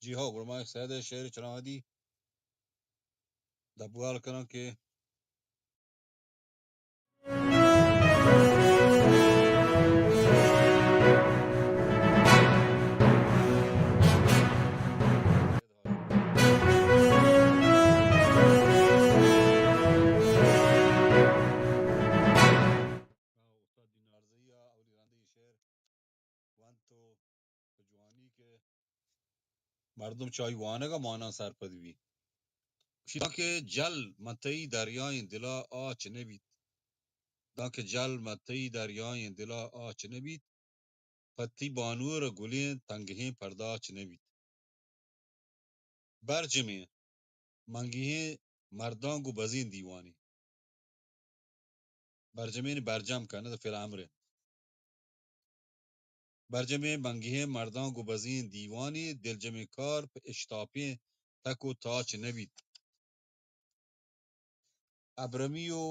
جی ہو، گڑا ما سید ءِ شعر چنا دی دبگال کناں کہ استاد دینارزئی ءَ اولی رندے اے شعر وانت و پہ جوانی کہ مردم چہ آئی وانگ ءَ ماناں سرپد بی۔ گوشی، دانکہ جل من تئی دریائیں دل ءَ آچ نہ بیت۔ دانکہ جل من تئی دریائیں دل ءَ آچ نہ بیت، پہ تئی بانور ءِ گلیں تنگہیں پرداچ نہ بیت۔ برجمیں منگہیں مرداں گوں بزیں دیوانے۔ برجمیں، برجم کن، فعل امر۔ برجمیں منگہیں مرداں گوں بزیں دیوانے، دلجمیں کار پہ اشتاپیں تک و تاچ نہ بیت۔ ابرمی و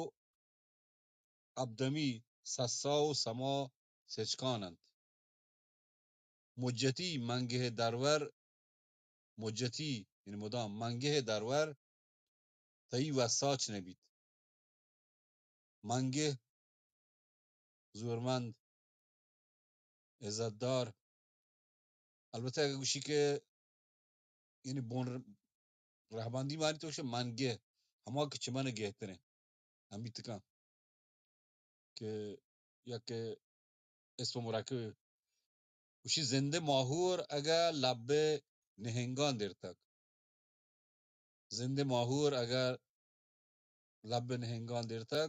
ابدمی سسا و سما سچکان انت۔ مجتی منگہ درور، مجتی، یعنی مدام، منگہ درور تئی وساچ نہ بیت۔ منگہ، زورمند، عزتدار۔ البتہ اگہ گوشی کہ یعنی بون ر-، رہبندی مانی تو گوشے منگہ، ہما کہ چہ من گہتریں، ہم بیت کن کہ یک اسم مرکب گوشی، زند ماہور اگہ لب نہنگاں درتگ، زند ماہور اگہ لب نہنگاں درتگ،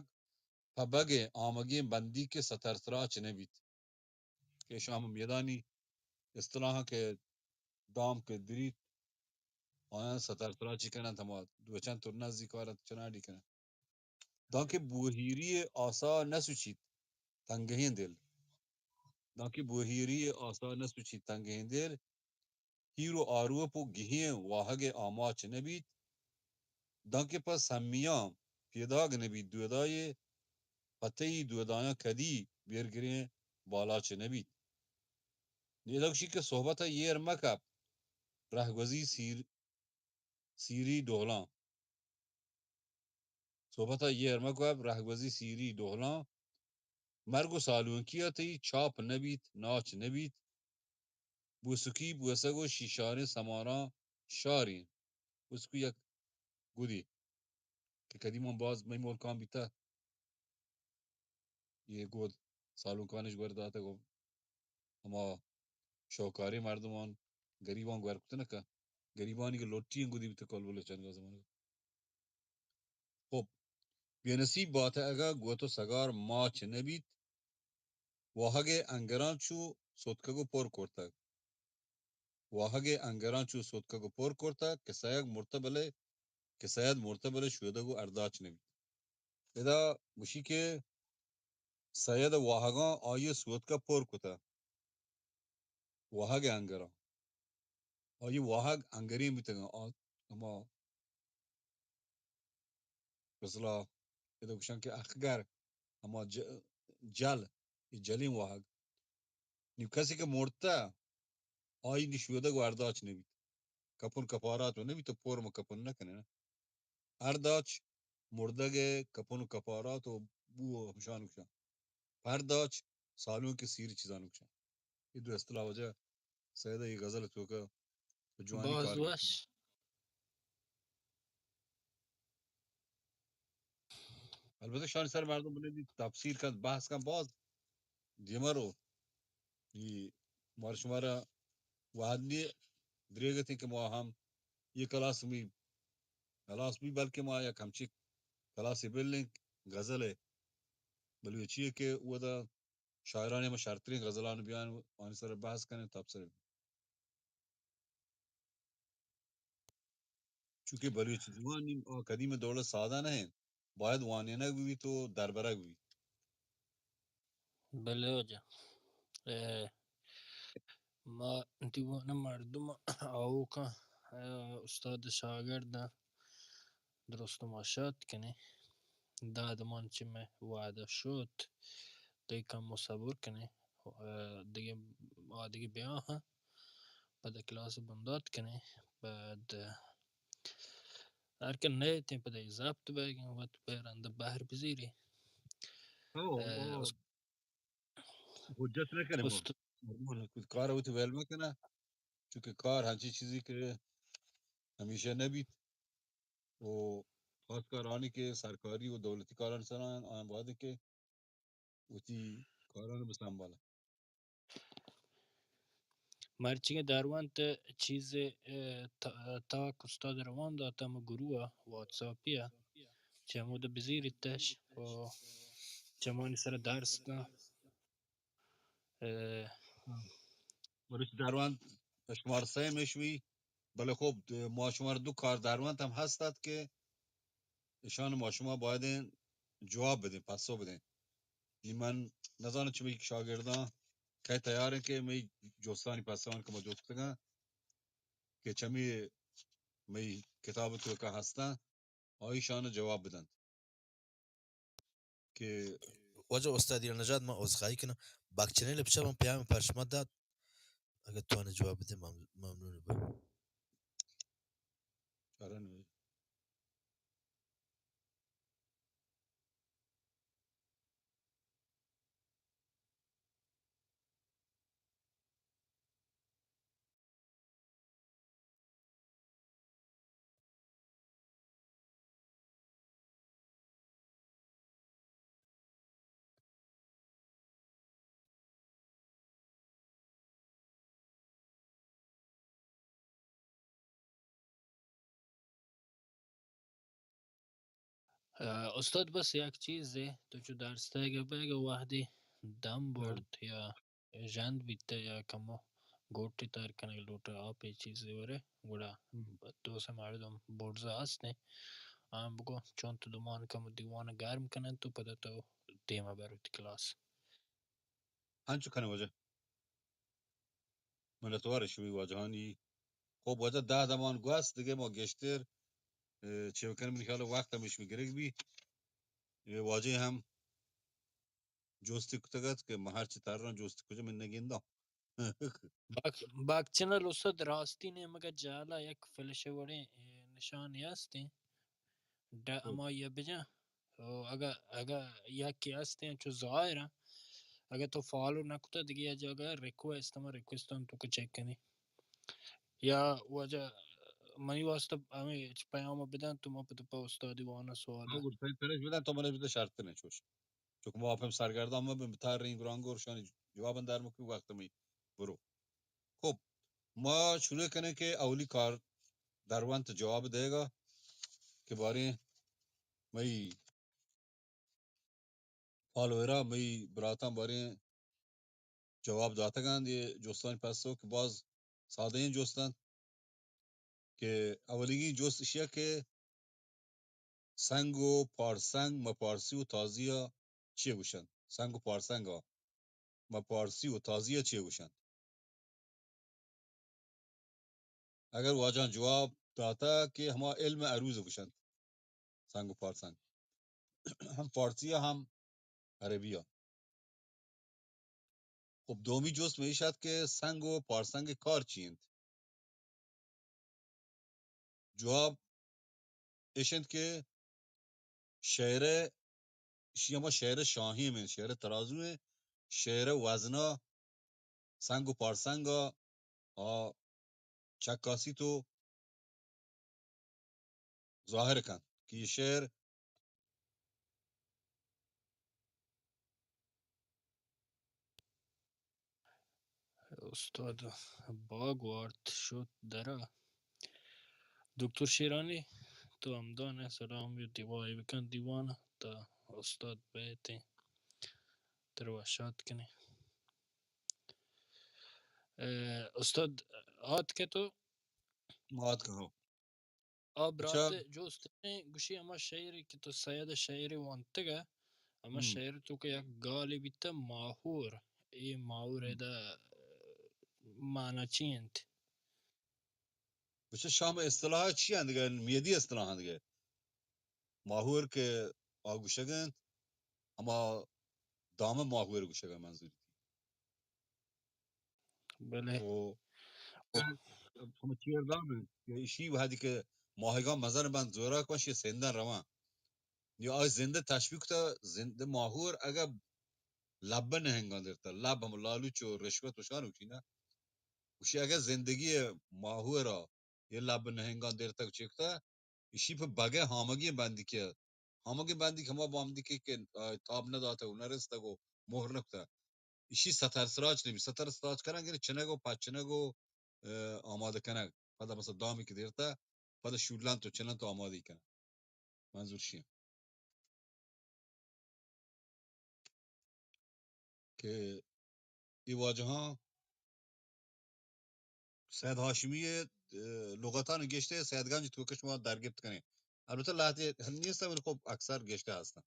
پہ بگ ءِ آمگیں بندیک ءِ سترتراچ نہ بیت۔ کہ شام میدانی اصطلاحاں کہ دام کہ دریت، آیاں سترتراچی کننت، ہما دوچنت و نزیک آرنت، چناڈی کننت۔ دانکہ بوہیری آسا نہ سوچیت تنگہیں دل۔ دانکہ بوہیری آسا نہ سوچیت تنگہیں دل، ہیر و آروپ و گہیں واہگ ءِ آماچ نہ بیت۔ دانکہ پہ سمیاں پیداگ نہ بیت دودایے، پہ تئی دودایاں کدی بیرگریں بالاچ نہ بیت۔ نی ادا گوشی کہ صحبت ءَ ایر مہ کپ، رہگوزی سیر-، سیری ڈوہلاں۔ صحبت ءَ ایر مہ کپ، رہگوزی سیری ڈوہلاں۔ مرگ و سالونکی ءَ تئی چاپ نہ بیت، ناچ نہ بیت۔ بوسکی، بوسگ و شیشاریں سماراں شاریں۔ بوسکی یک گدی کہ قدیماں باز مئی ملکاں بیتہ۔ یہ گد سالونکانش گور داتگ و ہما شوکاریں مردمان، گریباں گور کت نہ کن۔ گریبانی کہ لوٹی ہیں گدی بیتہ کلبل چنگا زمانگ۔ خب، بے نصیب باتہ اگہ گوت و سگار ماچ نہ بیت، واہگ ءِ انگراں چو ستکگ و پر کرتگ۔ واہگ ءِ انگراں چو ستکگ و پر کرتگ کہ سید مرتہ بلے، کہ سید مرتہ بلے شودگ و ارداچ نہ بیت۔ ادا گوشی کہ سید ءِ واہگاں آئی ءَ سوتکا پر کتہ۔ واہگ ءِ انگراں۔ آئی ءِ واہگ انگریں بیتگاں۔ آ، ہما مثلا ادا گوشاں کہ اخگر، ہما ج-، جل، اے جلیں واہگ۔ نی کسے کہ مرتہ، آئی نی شودگ و ارداچ نہ بیت۔ کپن کپارات و نہ بیت، تو پر ما کپن نہ کنے نا۔ ارداچ مردگ ءِ کپن و کپارات و بو و ہمشان گوشاں۔ پرداچ سالونک ءِ سیر چیزان گوشاں۔ اے دو اصطلاح واجہ سید ءِ اے غزل ءِ توکا پہ جوانی باز کار وش۔ البتہ شانی سر مردم بنندی تفسیر کنت، بحث کنت، باز دیما رو۔ اے مار شمارا وہد نی دریگتیں کہ ما ہم a class me class B, بلکہ ما یک ہمچی کلاسے بلیں غزل ءِ بلوچی ءِ کہ اودا شاعرانی ہما شرتریں غزلان بیان، آنی سر بحث کنیں، تبصرہ۔ چونکہ بلوچی زبان نی آ قدیم دور ءَ سادہ نہ انت، باید وانینگ بہ بیت و دربرگ بہ بیت۔ بلے واجہ، اے، ما دیوان مردم آوکاں، اے، استاد شاگرد درست ما شات کنیں۔ داد من چہ مئے وعدہ شت، دگہ کم و صبر کنیں، اے، دگہ، آ دگہ بیاہاں۔ پدا کلاس بندات کنیں، بعد ہر کہ نئیتیں پدا ضبط بیگیں، وت پہ رند بہر بزیری۔ او، اه، او، است-، حجت نہ کنیں ما۔ است-، کار وتی ویل مہ کناں، چونکہ کار ہنچی چیزی کہ ہمیشہ نہ بیت۔ و خاص کر آنی کہ سرکاری و دولتی کارانی سرا آیاں باید کہ وتی کاران بسنبالن۔ مرچیگیں داروانت چیزے، اه، تا-، تاک استاد روان داتا مہ گروہ ءَ، واتساپی ءَ، چہ ہمودا بزیریتش و چمانی سرا درس داں۔ اه، بلوچ داروانت شمار سئے میشوی، بلے خب، ما شمار دو کار داروانت ہم ہست ات کہ اشان ما شما بایدیں جواب بدیں، پسو بدیں۔ نی من نزاناں چہ مئی شاگرداں کئے تیار انت کہ مئی جستانی پسوان کہ ما جست کتگاں کہ چمی مئی کتاب توکا ہستاں، آ ایشان جواب بدنت کہ واجہ استاد ایران نژاد، من عذرخواہی کناں، بک چینل ءَ بچار من پیام پر شما دات، اگہ تو آنی جواب بدے مم-، ممنون بہ۔ چارن۔ اه، استاد، بس یک چیزے، تو چو درس دئیگ ءَ بئیگ ءَ وہدے دم برت یا ژند بیتہ یا کمو گوٹی تر کنگ لوٹہ، آپے چیزے ورے، گڑا دو سے مردم برزا ہستیں، آں بگو چون تو دومان کمو دیوان گرم کننت تو پدا تو دیما بر وتی کلاس۔ ہنچو کنیں واجہ۔ منتوار شمئی واجہانی۔ خب واجہ دہ دمان گوست، دگہ ما گیشتر، اه، چے بکنیں، منی خیال وقت ہمیش گرگ بی۔ اے واجہ ہم جستی کتگ ات کہ من ہرچی تران جستی کجا من نگنداں۔ باک-، باک چینل استاد راستی نیمگا جہلا یک فلش وڑیں، اے، نشانی ہستیں۔ ڈ-، ہمائی ءَ بجن۔ او اگا، اگا یکے ہستیں چو ظاہر ہیں، اگا تو فالو نہ کتا دگہ یا جاگہ ریکویسٹ، ہما ریکویسٹ ہم تو کہ چیک کنی۔ یا واجہ منی واسطہ ہمیں پیام بدن تو ما پتہ پہ استادی وانا سوال۔ ہاں، گڑا تئی ترش بدن تو منش بدن شرط نہیں چوش۔ چونکہ ما پہ سرگردان ما بہ تریں گرانگور شانی جواب اندر مکی وقت می برو۔ خب، ما شروع کنیں کہ اولی کار درونت جواب دئیگا کہ باریں مئی فالوورا، مئی براتاں باریں جواب داتگاں، یہ جستانی پسو کہ باز سادہ ایں جست انت۔ کہ اولیگیں جست اشیا کہ سنگ و پارسنگ مہ پارسی و تازیا چے گوشنت؟ سنگ و پارسنگا مہ پارسی و تازیا چے گوشنت؟ اگر واجہاں جواب داتا کہ ہما علم عروض گوشنت، سنگ و پارسنگ، ہم پارسیا ہم عربیا۔ خب، دومی جست ہمیش ات کہ سنگ و پارسنگ کار چی انت؟ جواب اش انت کہ شعر، اشی ہما شعر شاہیم انت، شعر ترازو انت، شعر وزنا سنگ و پارسنگا آ چکاسی تو ظاہر کنت کہ یہ شعر استاد باگ وارت شت درا۔ دکتر شیرانی، تو ہمدان ء سلام بی، دعائے بکن دیوان ء تا استاد بیتیں ترا وشات کنیں۔ اے، استاد آتکے تو؟ ما آتکاں، ہو۔ آ اچھا۔ برات جوست ایں، گوشی ہما شعرے کہ تو سید شعرے وانتگ ء، ہما ہم۔ شعر تو کہ یک گالے بیتہ ماہور، اے ماہور ہم۔ ادا معنی چی انت؟ اچھا، شام اصطلاح چی انت دگہ؟ میدی اصطلاح انت دگہ۔ ماہور کہ آ گوشگ انت، ہما دام ماہور گوشگ ء منظوری۔ بلے۔ او ہم چیر دام انت کہ ایشی وہدی کہ ماہگان مزن بنت زوراک بنت، شی سندن روان۔ یا آئی زندہ تشبیہ کتا، زندہ ماہور اگہ لب نہنگان درتا، لب ہم لالوچ و رشوت و شان وشی نا۔ وشی اگہ زندگی ماہورا یہ لب نہنگان درتگ چکتا، ایشی پہ بگہ ہامگی بندی کہ، ہامگی بندی کہ ہما بامدی کہ، کہ، آ، تاب نداتگ و نرستگ و مہر نکتگ۔ ایشی ستر سراج نبی، ستر سراج کنگ، یعنی چنگ و پچنگ و، آ، آمادہ کنگ۔ پدا مثلا دامی کہ دیرتا، پدا شولنت و چننت و آمادہ کنگ۔ منظور شی کہ ای واجہاں سید ہاشمی ء، اه، لغتان گشتے سید گنج توکش ما درگپت کنیں۔ البتہ لہتے نیست، ولی خب اکثر گشتے ہستن۔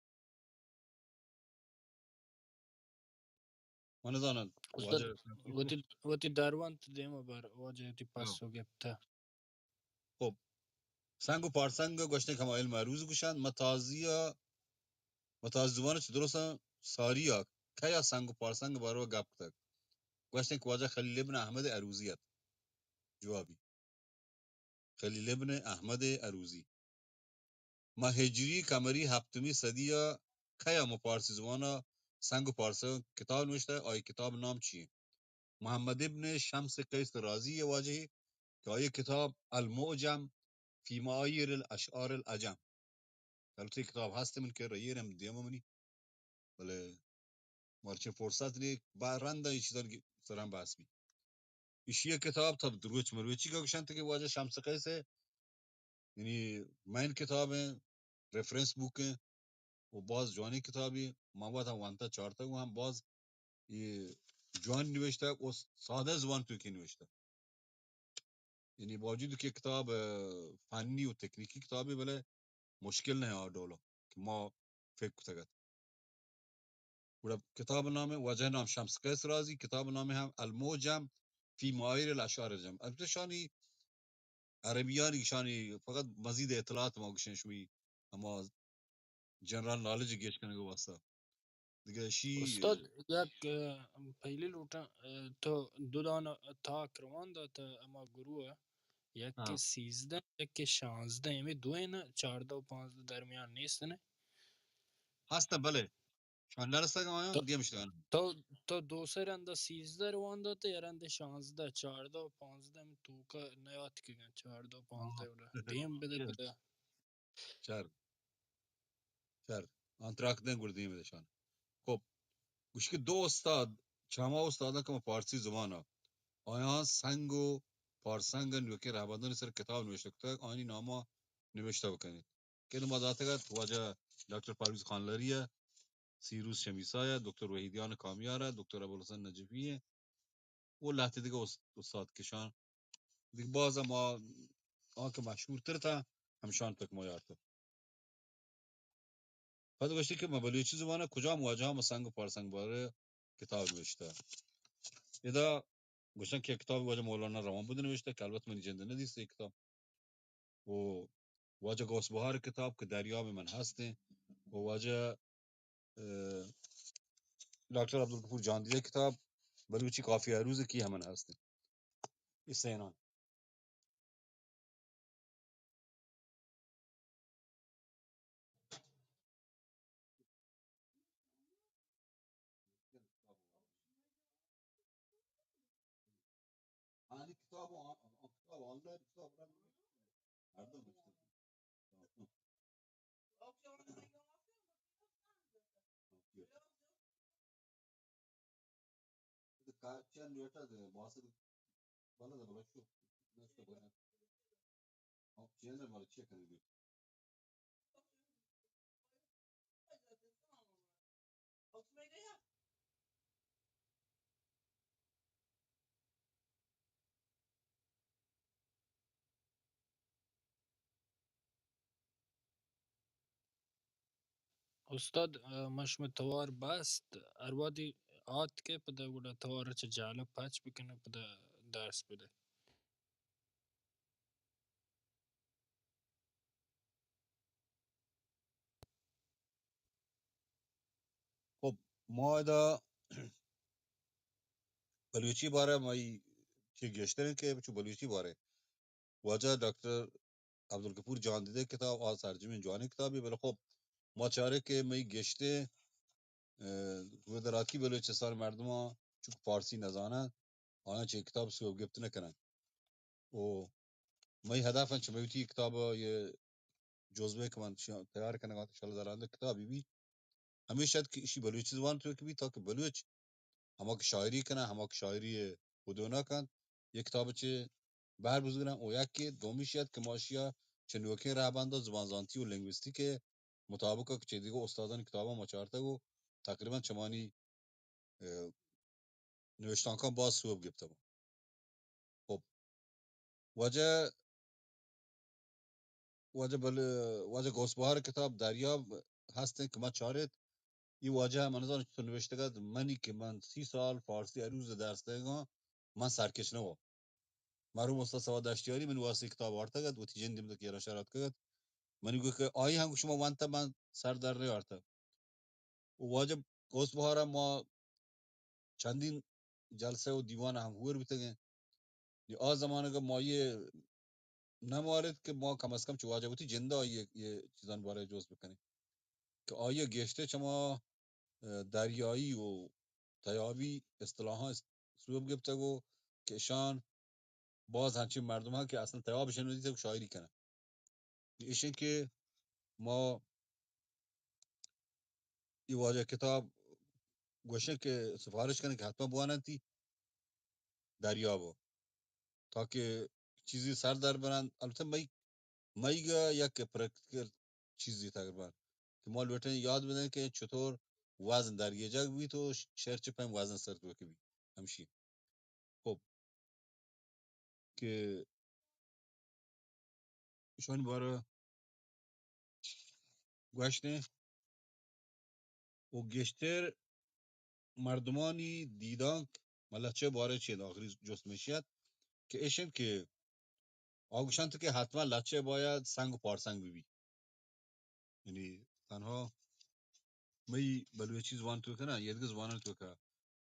من نزاناں، استاد، واجہ وتی، وتی درونت دیم بر، واجہ وتی ہاں۔ پسو گپتہ۔ خب، سنگ و پارسنگ گوشتن کہ ہما علم عروض گوشند، ما تازی ء، ما تازی زبان چہ درستاں ساری ء کیا سنگ و پارسنگ باروا گپ کتگ؟ گوشتن کہ واجہ خلیل ابن احمد عروضی ات۔ جوابی، خلیل ابن احمد عروضی۔ ما ہجری قمری ہپتمی صدی ء کیا ما پارسی زبان ء سنگ و پارسنگ کتاب نوشتہ؟ آئی کتاب نام چی انت؟ محمد ابن شمس قیس رازی ء واجہی کہ آئی کتاب المعجم فی معایر الاشعار العجم۔ البتہ اے کتاب ہست من کہ رئیر ہم دیما منی، بلے مرچی فرصت نی، با رند ای چیزان سران بحث بی۔ ایشی ء کتاب تب دروچ مروچی کا گشنت کہ واجہ شمس قیس ء یعنی مین کتاب ہیں، ریفرنس بک ہیں، و باز جوانی کتابی، ما وت ہم وانتا چارتا و ہم باز یہ جوان نوشتہ و سادہ زبان توکی نوشتہ۔ یعنی باوجود کہ کتاب، اه، فنی و تکنیکی کتابی، بلے مشکل نہیں آ ڈولا کہ ما فکر کتگت۔ گڑا کتاب نام، واجہ نام شمس قیس رازی، کتاب نام ہم المعجم فی معایر الاشعار العجم۔ البتہ شانی عربیانی شانی فقط مزید اطلاعات ما گشیں شمی ہما جنرل نالج گیش کنگ واسطہ۔ دگہ شی استاد، یک، اه، پہلی لوٹاں، اه، تو دو دان تاک روان دات ہما گروہ، یک کہ ہاں۔ سیزدہ، یک کہ شانزدہ، ہمیں دوئیں چاردہ و پانزدہ درمیان نیست نے؟ ہست بلے۔ شان نرسگ آیاں تو، دیم شتگاں۔ تو، تو دو سے رندا سیزدہ روان دات، یا رند شانزدہ، چاردہ و پانزدہ ہم توکا نیاتکگاں، چاردہ و پانزدہ ہاں۔ ولا۔ دیم بدے پدا۔ شر۔ شر۔ آن تراک دیں گڑ دیم دشان۔ خب، گوشی کہ دو استاد، چہ ہما استاداں کہ ما پارسی زبان ء آیاں سنگ و پارسنگ ء نوکیں رہبندانی سر کتاب نوشتہ کتگ، آنی نام ء نوشتہ بکنیت۔ کہ ما داتگ ات واجہ ڈاکٹر پرویز خانلری ء، سیروس شمیسا ء، دکتر وحیدیان کامیار ء، دکتر ابوالحسن نجفی ء، و لہتے دگہ اس-، استاد کشان۔ دگہ باز ما آ کہ مشہور تر تھا، ہمشان تک ما یارت۔ پد گوشتی کہ من بلوچی زبان ء کجام واجہ ما سنگ و پارسنگ بارے کتاب نوشتہ۔ ادا گوشن کہ کتاب واجہ مولانا روان بود نوشتہ کہ البت منی جند نہ دیست اے کتاب۔ و واجہ غوث بہار کتاب کہ دریاب من ہستیں، و واجہ، اه، ڈاکٹر عبدالغفور جاندیدہ کتاب بلوچی کافی عروض کی ہمن ہستیں۔ اے سینان۔ آنی کتاب، آن-، آن کتاب، آنلاین کتاب را ہر دم بچتا۔ کار چند نیٹا دے، باسط بلد بلد شو، نشتا بلد۔ ہم چینل مارا چیک کنگی۔ استاد، اه، من شمئے توار بست، ہر وہدی آتکئے پدا گڑا توار چہ جہلا پچ بکن ءُ پدا درس بدئے۔ خب، ما ادا بلوچی بارہ ءَ مئی چی گیشتر انت کہ چو بلوچی بارے۔ واجہ ڈاکٹر عبدالغفور جان دیدہ کتاب آ سرجمیں جوانیں کتابے، بلے خب ما چارے کہ مئی گیشتر، اه، گودراتی بلوچستان مردماں چونکہ فارسی نزانن، آیاں چہ کتاب سوب گپت نہ کنن۔ و مئی ہدف انت چہ مئی وتی کتاب یہ جزوے کہ من شا-، تیار کنگا، انشاءاللہ درآینده کتابی بی۔ ہمیش ات کہ اشی بلوچی زبان توک بی تاکہ بلوچ ہما کہ شاعری کنن، ہما کہ شاعری ہدونا کنت، یک کتاب چہ بہر بزگرن۔ و یکی دومیش ات کہ ما اشیا چہ نوکیں رہبندا زبان زانتی و لنگویستیک مطابق کہ چہ دیگہ استادانی کتاباں ما چارتگ و تقریباً چمانی، اه، نوشتانکاں باز سوب گپتگ۔ خب، واجہ، واجہ بل-، واجہ غوث بہار کتاب دریاب ہستیں کہ ما چاریت۔ ای واجہ من نزاناں چطور نوشتگ ات، منی کہ من سی سال فارسی ہر روز درس دئیگاں، من سرکش نہ باں۔ مرحوم استاد سواد دشتیاری منی واسطہ کتاب آرتگ ات، وتی جندی من کہ ایرانشہر آتکگ ات۔ منی گوشت کہ آئی ہم گوشت شما وانتا من سر در نیارتگ۔ و واجہ غوث بہارا ما چندین جلسہ و دیوان ہم ہور بیتگیں۔ نی آ زمانگ ما یہ نہ مارت کہ ما کم از کم چہ واجہ وتی جندا یہ، یہ چیزان بارے جست بکنیں کہ آئی گیشتر چما، اه، دریایی و تیابی اصطلاحاں سوب گپتگ و کہ اشان باز ہنچین مردم ہاں کہ اصلاً تیاب اشان ندیتگ و شاعری کنن۔ ایشیں کہ ما یہ واجہ کتاب گوشیں کہ سفارش کنیں کہ حتما بواننتی دریاب تاکہ چیزی سر در برند۔ البتہ مئی، مئی گا یک پریکٹیکل چیزی تقریباً کہ ما لوٹیں یاد بدیں کہ چطور وزن در گیجگ بیت و شعر چہ پیم وزن سر توک بیت۔ ہمشی۔ خب، کہ ایشانی بارہ گوشتیں و گیشتر مردمانی دیدانک ما لچہ بارہ چی انت؟ آخری جست میشی ات کہ ایش انت کہ آ گوشنت کہ حتما لچہ باید سنگ و پارسنگ ببی۔ یعنی تنہا مئی بلوچی زبان توک نہ، یہ دگہ زبانان توک۔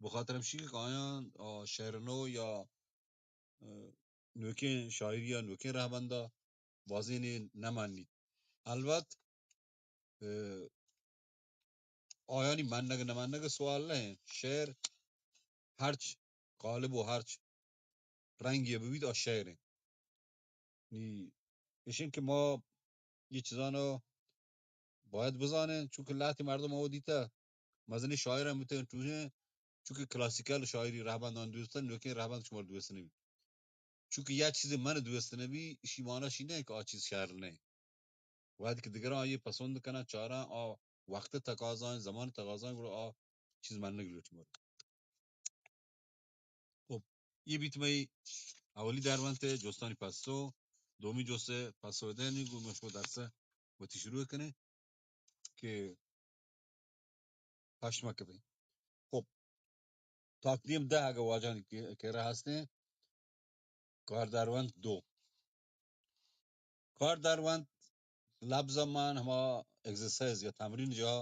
بخاطر ہمشی کہ آیاں، آ، شعر نو یا، آ، نوکیں شاعری یا نوکیں رہبندا بازینے نہ منیت۔ البت، آ، آیانی منگ نہ منگ سوال نہ انت۔ شعر ہرچ قالب و ہرچ رنگی ببیت، آ شعر انت۔ نی ایشیں کہ ما یہ چیزانا باید بزانیں، چونکہ لہتی مردم او دیتا مزنی شاعر ہم بوتگن، ٹوہیں، چونکہ کلاسیکل شاعری رہبندان دوستن، نوکیں رہبند شمار دوست نبی۔ چونکہ یا چیز من دوست نبی، اشی معنی شی نہ کہ آ چیز شعر نہ۔ وہد کہ دگراں آئی پسند کنن، چارن، آ وقت تقاضا انت، زمان تقاضا انت، گڑا آ چیز منگ لوٹی مارا۔ خب، یہ بیت مئی اولی درونت جستانی پسو، دومی جست پسو دینی گو مشو درس وتی شروع کنیں کہ پشمک بیں۔ خب، تقدیم دہ اگہ واجہانی کہ، کہ رہ ہستیں، کار درونت دو۔ کار درونت لبز من ہما ایکسرسائز یا تمرین جا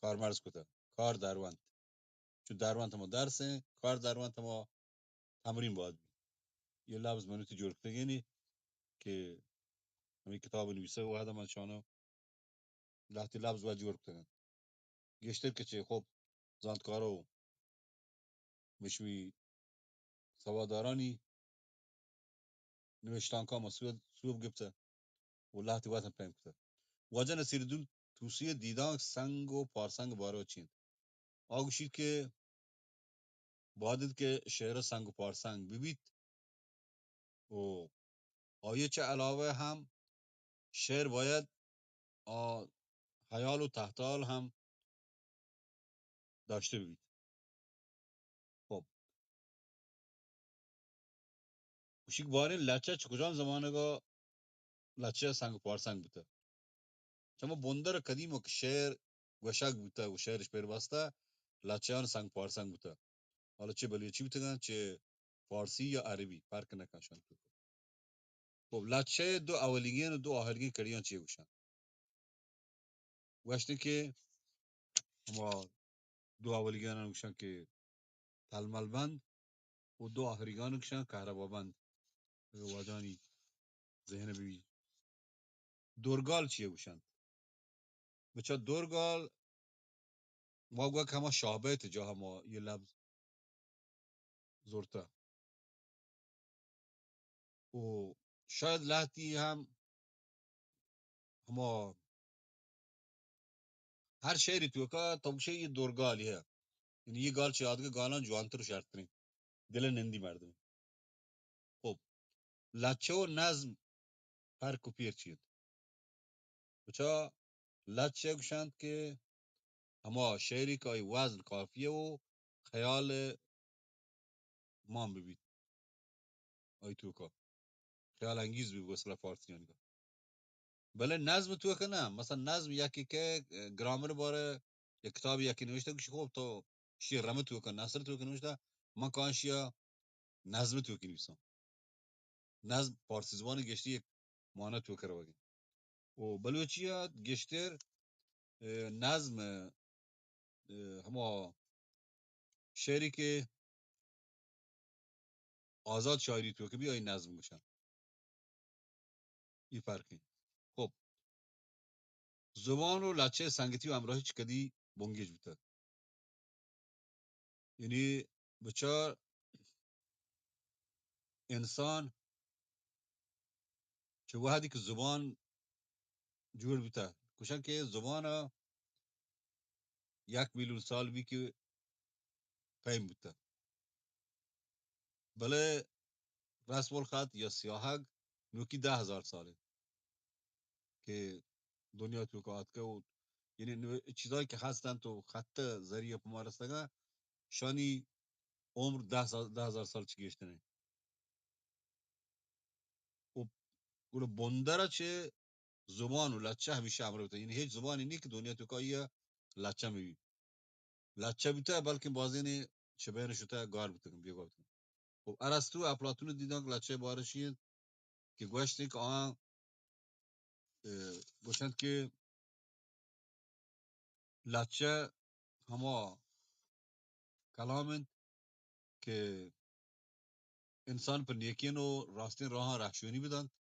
کارمرز کتگ۔ کار درونت۔ چون درونت ہما درس انت، کار درونت ہما تمرین باید بیت۔ یہ لبز من وتی جوڑ کتگینی کہ ہمیں کتاب نویسگ وہد من شانو لہتی لبز وت جوڑ کتگ انت۔ گیشتر کہ چہ خب زانتکارو مشمی سوادارانی نوشتانکاں ما سوب، سوب گپتہ و لہتی وت ہم پیم کتہ۔ واجہ نصیرالدین طوسی دیدانک سنگ و پارسنگ بارو چی انت؟ آ گوشیت کہ باید انت کہ شعر سنگ و پارسنگ ببیت و آئی چہ علاوہ ہم شعر باید آ حیال و تحتال ہم داشتہ ببیت۔ خب، گوشیت باریں لچہ چہ کجام زمانگا لچہ سنگ پارسنگ بوتہ؟ چما بندر قدیم کہ شعر گوشگ بوتہ و شعرش پر بستہ، لچہان سنگ پارسنگ بوتہ۔ حالا چہ بلوچی بوتگن، چہ فارسی یا عربی، فرق نکن شان تو۔ خب، لچہ دو اولیگین و دو آخرگین کڑیان چی گوشن؟ گوشتن کہ ہما دو اولیگین گوشن کہ تلمل بند و دو آہریگان گشان کہربا بند. اگہ واجہانی ذہن بی. دورگال چیہ گوشنت؟ بچا دورگال ما گوک ہما شاہ بیت جاہ ما یہ لفظ زورتا. و شاید لہتی ہم ہما ہر شعری توکا تو گوشے یہ دورگالی ہے. یعنی یہ گال چہ آدگہ گالان جوانتر و شرترین. دل نندی مردم. خب، لچہ و نظم فرق و پیر چی انت؟ بچا لچہ گوشنت کہ ہما شعری کہ آئی وزن قافیہ و خیال مان ببیت، آئی توکا خیال انگیز ببیت، مثلا فارسیانی کا. بلے نظم توکا نہ، مثلا نظم یکی کہ گرامر بارے یک کتاب یکی نوشتہ گوشی، خب تو شی رمہ توکا، نثر توکا نوشتہ، من کان شیا نظم توکی نویساں. نظم پارسی زبان گشتی یک معنی توکا روگی. و بلوچی ء گشتر، اه، نظم، اه، ہما شعری کہ آزاد شاعری توکا بی آئی نظم گوشن. یہ فرق ہے. خب، زبان و لچہ سنگتی و ہمراہی چہ کدی بنگیج بوتگ؟ یعنی بچار انسان چہ وہدی کہ زبان جوڑ بوتہ، گوشن کہ زبان ء یک میلیون سال بی کہ قائم بوتہ، بلے رسم الخط یا سیاہگ نوکی دہ ہزار سالے کہ دنیا توکا آتکہ و یعنی نو-، چیزایی کہ ہستن تو خط ذریعہ پہ ما رستگا، شانی عمر دہ سال، دہ ہزار سال چہ گیشتر نہ. و گڑا بندر چہ زبان و لچہ ہمیشہ ہمراہ بوتہ. یعنی ہچ زبانی نی کہ دنیا توکا آئی لچہ مبی. لچہ بوتہ، بلکن بازینے چہ بین شتہ، گار بوتگن، بیگواہ بوتگن. خب، ارسطو و افلاطون دیدان کہ لچہ بارشی انت کہ گوشت کہ آیاں، اه، گوشنت کہ لچہ ہما کلام انت کہ انسان پہ نیکین و راستین راہاں رہشونی بدنت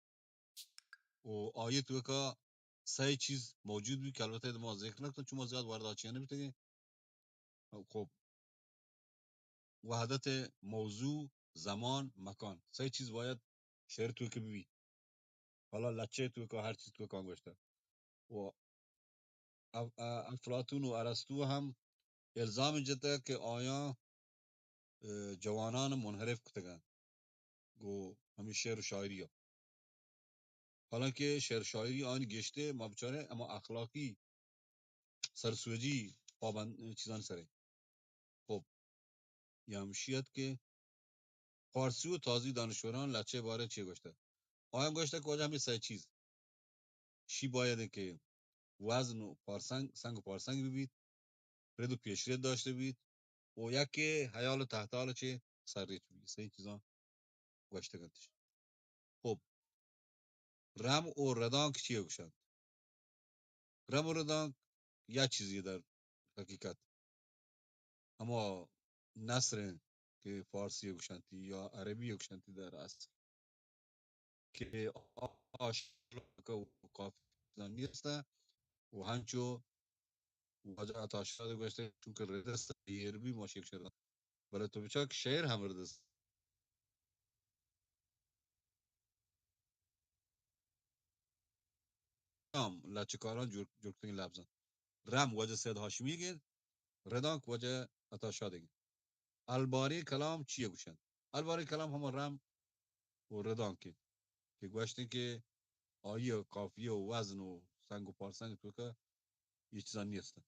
و آئی توکا سئے چیز موجود بی کہ البتہ ما ذکر نکتن، چون ما زیاد وارد آ چیزا نبیتگیں. خب، وحدت موضوع، زمان، مکان، سئے چیز باید شعر توکا ببی. حالا لچہ توکا ہر چیز توکا گوشتہ. و اف-، ا-، افلاطون و ارسطو ہم الزام جتہ کہ آیاں، اه، جوانان منحرف کتگن گو ہمیں شعر و شاعری ء. حالانکہ شعر و شاعری آنی گیشتر ما بچاریں اما اخلاقی سرسوجی پابند چیزان سریں. خب، یہ ہمشی ات کہ فارسی و تازی دانشوران لچہ بارے چے گوشتہ؟ آیاں گوشتہ کہ واجہ ہمیں سئے چیز شی باید کہ وزن و پارسنگ، سنگ و پارسنگ ببیت، رد و پیشرد داشتہ بیت و یکے حیال و تحتال چہ سرریچ ببیت. سئے چیزاں گوشتگ انت. خب، رم و ردانک چی گوشنت؟ رم و ردانک یا چیزی در حقیقت ہما نثر انت کہ فارسی گوشنتی یا عربی گوشنتی در اصل کہ آشلاک و کافی چیزان نیست و ہنچو واجہ عطا شاد گوشتہ چونکہ ردست ایر بی ما شیک شدن. بلے تو بچار کہ شعر ہم ردست. رم لچکاران جوڑ، جوڑ کتگیں لبز انت. رم واجہ سید ہاشمی گیں، ردانک واجہ عطا شاد گیں. الباریں کلام چی گوشنت؟ الباریں کلام ہما رم و ردانک انت کہ گوشتیں کہ آئی قافیہ و وزن و سنگ و پارسنگ توکا یہ چیزان نیست.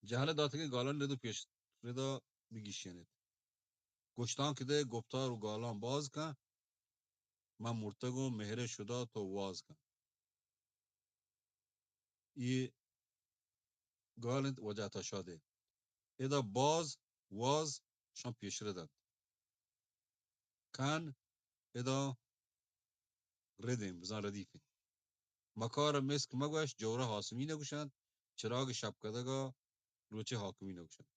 جہل داتگیں گالان رد و پیش ردا بگیشینیت. گوشتانک دئے گپتار و گالان باز کن، من مرتگوں مہر شدا تو واز کن. اے گال انت واجہ عطا شاد ء. ادا باز، واز شان پیشرد انت. کن ادا ردیں، بزاں ردیف انت. مکار مسک مگوش، جورہ آسمی نگوشنت، چراگ شپکدگا روچے حاکمی نگوشنت.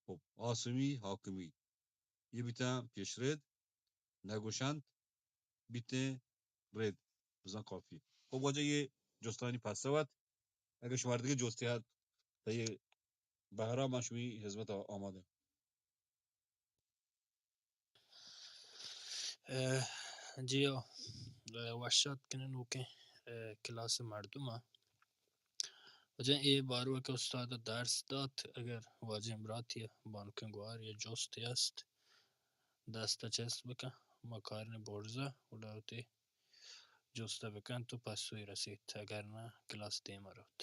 خب، آسمی، حاکمی، یہ بیتاں پیشرد، نگوشنت، بیتیں رد، بزاں کافی. خب واجہ یہ جستانی پسو ات. اگر شما دگہ جستے ات، تہ یہ بہرا من شمی خدمت آمادہ. اه، جی ہو، اه، وش آتک کنیں نوکیں، اه، کلاس مردم ءَ. واجہ اے بارو کہ استاد درس دات، اگر واجہ براتی بانکیں گوار یا جستے است، دست چست بکن، ما کاریں برزا گڑا وتی جست بکن تو پسوی رسیت، اگر نہ کلاس دیما روت.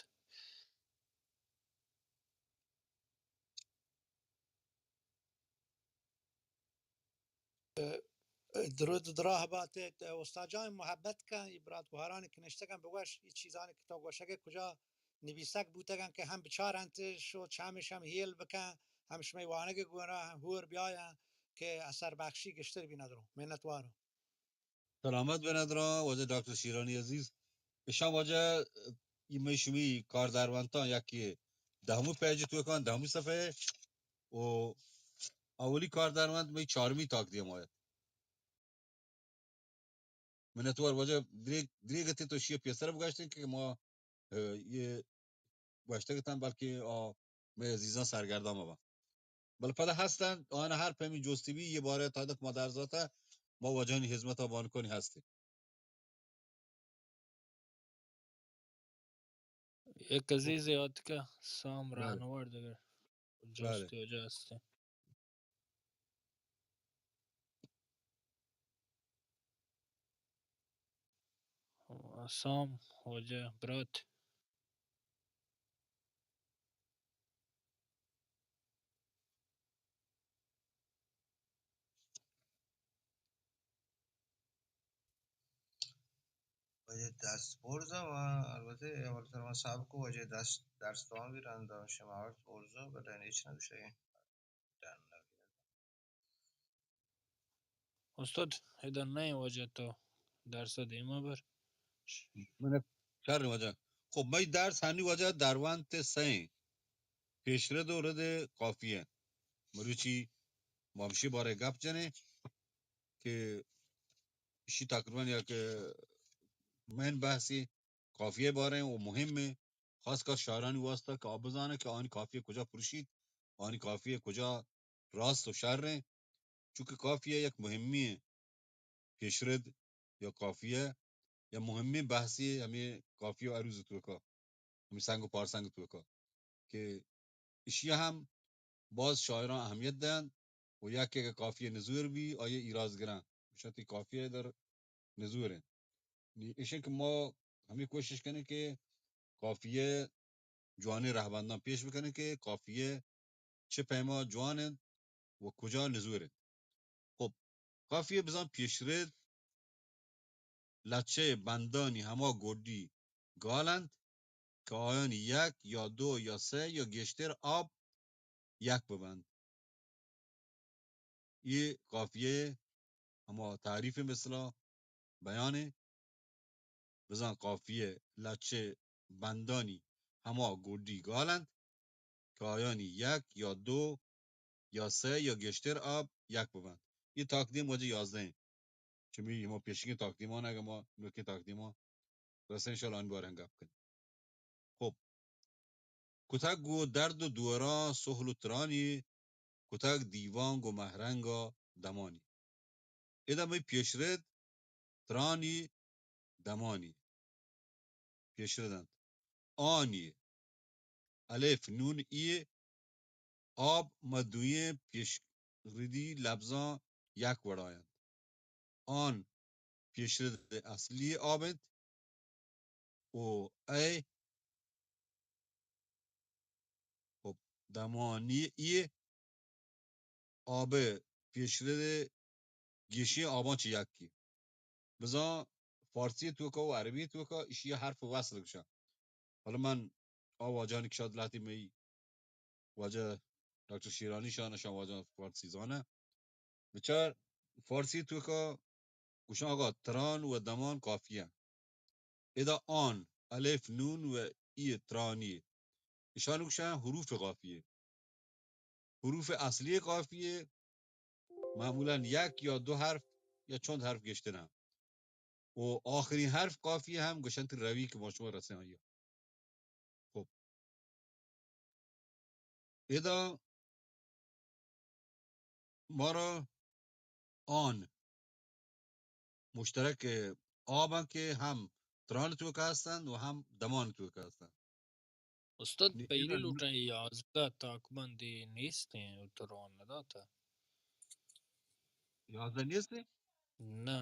درود دراہ بات ات، استاد جان، محبت کن، یہ برات گوہرانی کہ نشتگن بگوش، یہ چیزانی کہ تو گوشگے کجا نبیسگ بوتگن کہ ہم بچار انت، شو چمش ہم ہیل بکن، ہم شمئے وانگ گورا ہم ہور بیاین کہ اثر بخشی گشتر بی ندرو. منتوارم. سلامت بہ ندراں واجہ ڈاکٹر شیرانی عزیز. اشاں واجہ، اے مئے شمی کاردارونتاں یکے دہمی پیج توکاں، دہمی صفحہ و اولی کاردارونت مئے چارمی تاکدیم آیت. منتوار واجہ، دریگ، دریگ ات تو شی پیسر بگشتیں کہ ما، اه، یہ گوشتگ اتاں، بلکہ آ مئے عزیزاں سرگردان مباں. بلے پدا ہستن، آیان ہر پیمی جستی بی، یہ بارہ تا دک ما در زاتا، ما واجہانی خدمتا بانکانی ہستیں. یک عزیزے آتکہ سام، بلے. راہنورد اگر بلے. جستے واجہ ہستیں. سام واجہ برات. واجہ دست برزا و البتہ اول سر من سابق واجہ دست درس توان بی رند شما آورت برزا، بلے ہچ نہ گوشگیں. استاد، ادا نئے واجہ تو درس دیما بر. من شر واجہ. خب، مئی درس ہنی واجہ درونت سئیں. پیشرد و رد قافیہ. مروچی ما ہمشی بارے گپ جنیں کہ اشی تقریباً یک مین بحثی قافیہ باریں و مہمیں، خاص کر شاعرانی واسطہ کہ آ بزانہ کہ آنی قافیہ کجا پروشیت، آنی قافیہ کجا راست و شر ہیں، چونکہ قافیہ یک مہمی ہیں، پیشرد یا قافیہ یا مہمیں بحثی ہمیں قافیہ و عروض توکا، ہمیں سنگ و پارسنگ توکا کہ اشیا ہم باز شاعراں اہمیت دینت و یکے اگہ قافیہ نزور بی، آئی ایراز گراں، گوشاں تئی قافیہ در نزور انت. نی ایشیں کہ ما ہمیں کوشش کنیں کہ قافیہ جوانیں رہبنداں پیش بکنیں کہ قافیہ چہ پیما جوان انت و کجا نزور انت. خب، قافیہ بزاں پیشرد لچہ بندانی ہما گڈی گال انت کہ آیانی یک یا دو یا سئے یا گیشتر آب یک ببنت. اے قافیہ ہما تعریف مثلا بیان انت. بزاں قافیہ لچہ بندانی ہما گڈی گال انت کہ آیانی یک یا دو یا سئے یا گیشتر آب یک ببنت. اے تاکدیم واجہ یازدہ انت. چمی ہما پیشگیں تاکدیمان، اگہ ما نوکیں تاکدیمان رسیں، انشاءاللہ آنی بارہ ہم گپ کنیں. خب، کتگ گوں درد و دوراں سہل و ترانی، کتگ دیوان گوں مہرنگا دمانی. ادا مئی پیشرد ترانی دمانی پیشرد انت. آنی، الف نون ای، آب ماں دوئیں پیشردی لبزاں یک وڑا انت. آن پیشرد اصلی آب انت و اے، خب، دمانی ای آب پیشرد گیشیں آباں چہ یکے. بزاں فارسی توکا و عربی توکا اشی حرف وصل گوشاں. حالا من آ واجہانی کہ شاید لہتی مئی واجہ ڈاکٹر شیرانی شان، شان واجہ فارسی زانہ. بچار، فارسی توکا گوشاں آقا تران و دمان قافیہ. ادا آن، الف نون و ای ترانی. اشان گوشاں حروف قافیہ. حروف اصلی قافیہ معمولاً یک یا دو حرف یا چند حرف گیشتر نہ. و آخرین حرف قافیہ ہم گوشنت روی کہ ما شما رسیں آئی. خب. ادا مارا آن مشترک آب انت کہ ہم تران توکا ہستند و ہم دمان توکا ہستند. استاد، نی-، پہلی ادا نی-، لوٹاں یازدہ تاکبندی نیستیں و تو رون نداتا. یازدہ نیستیں؟ نہ.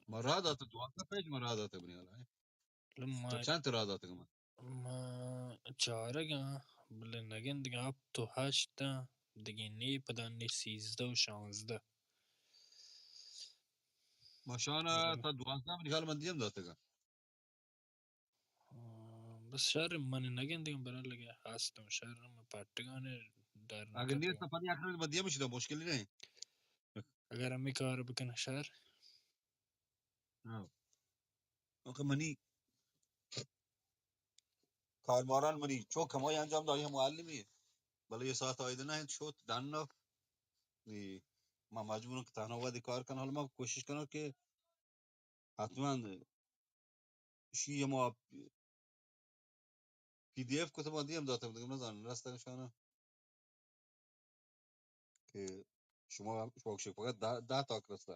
ما راہ داتا، دوازدہ پیج ما راہ داتا بنی والا ہے. ما تو چند راہ داتگ من؟ ما چارگ آں، بلے نگندگ آں، ہپت و ہشت آں، دگہ نی پدا نی سیزدہ و شانزدہ. ما شان ء تا دوازدہ منی خیال من دیم داتگ. آ، بس شر من نگندگ آں، برا لگے ہستم شر من پٹگانے در اگر نکتگ نیست آں. پدا یک روز من دیم شدہ مشکلی نہیں. اگر ہمیں کار بکن شر. ہاں. آخه منی کارماران منی چو کمای انجام داری ہم معلمی، بلے یہ ساعت آیده نه انت شوت ڈن اف. نی ما مجبورم که تنها وادی کار کنم، حالا ما کوشش کنم که حتما شی ما پی دی ایف کتب آدی ہم داتگ، دگہ نزانم رستگ شانہ کہ شما، شما گوشگ فقط دہ، دہ تاک رستہ.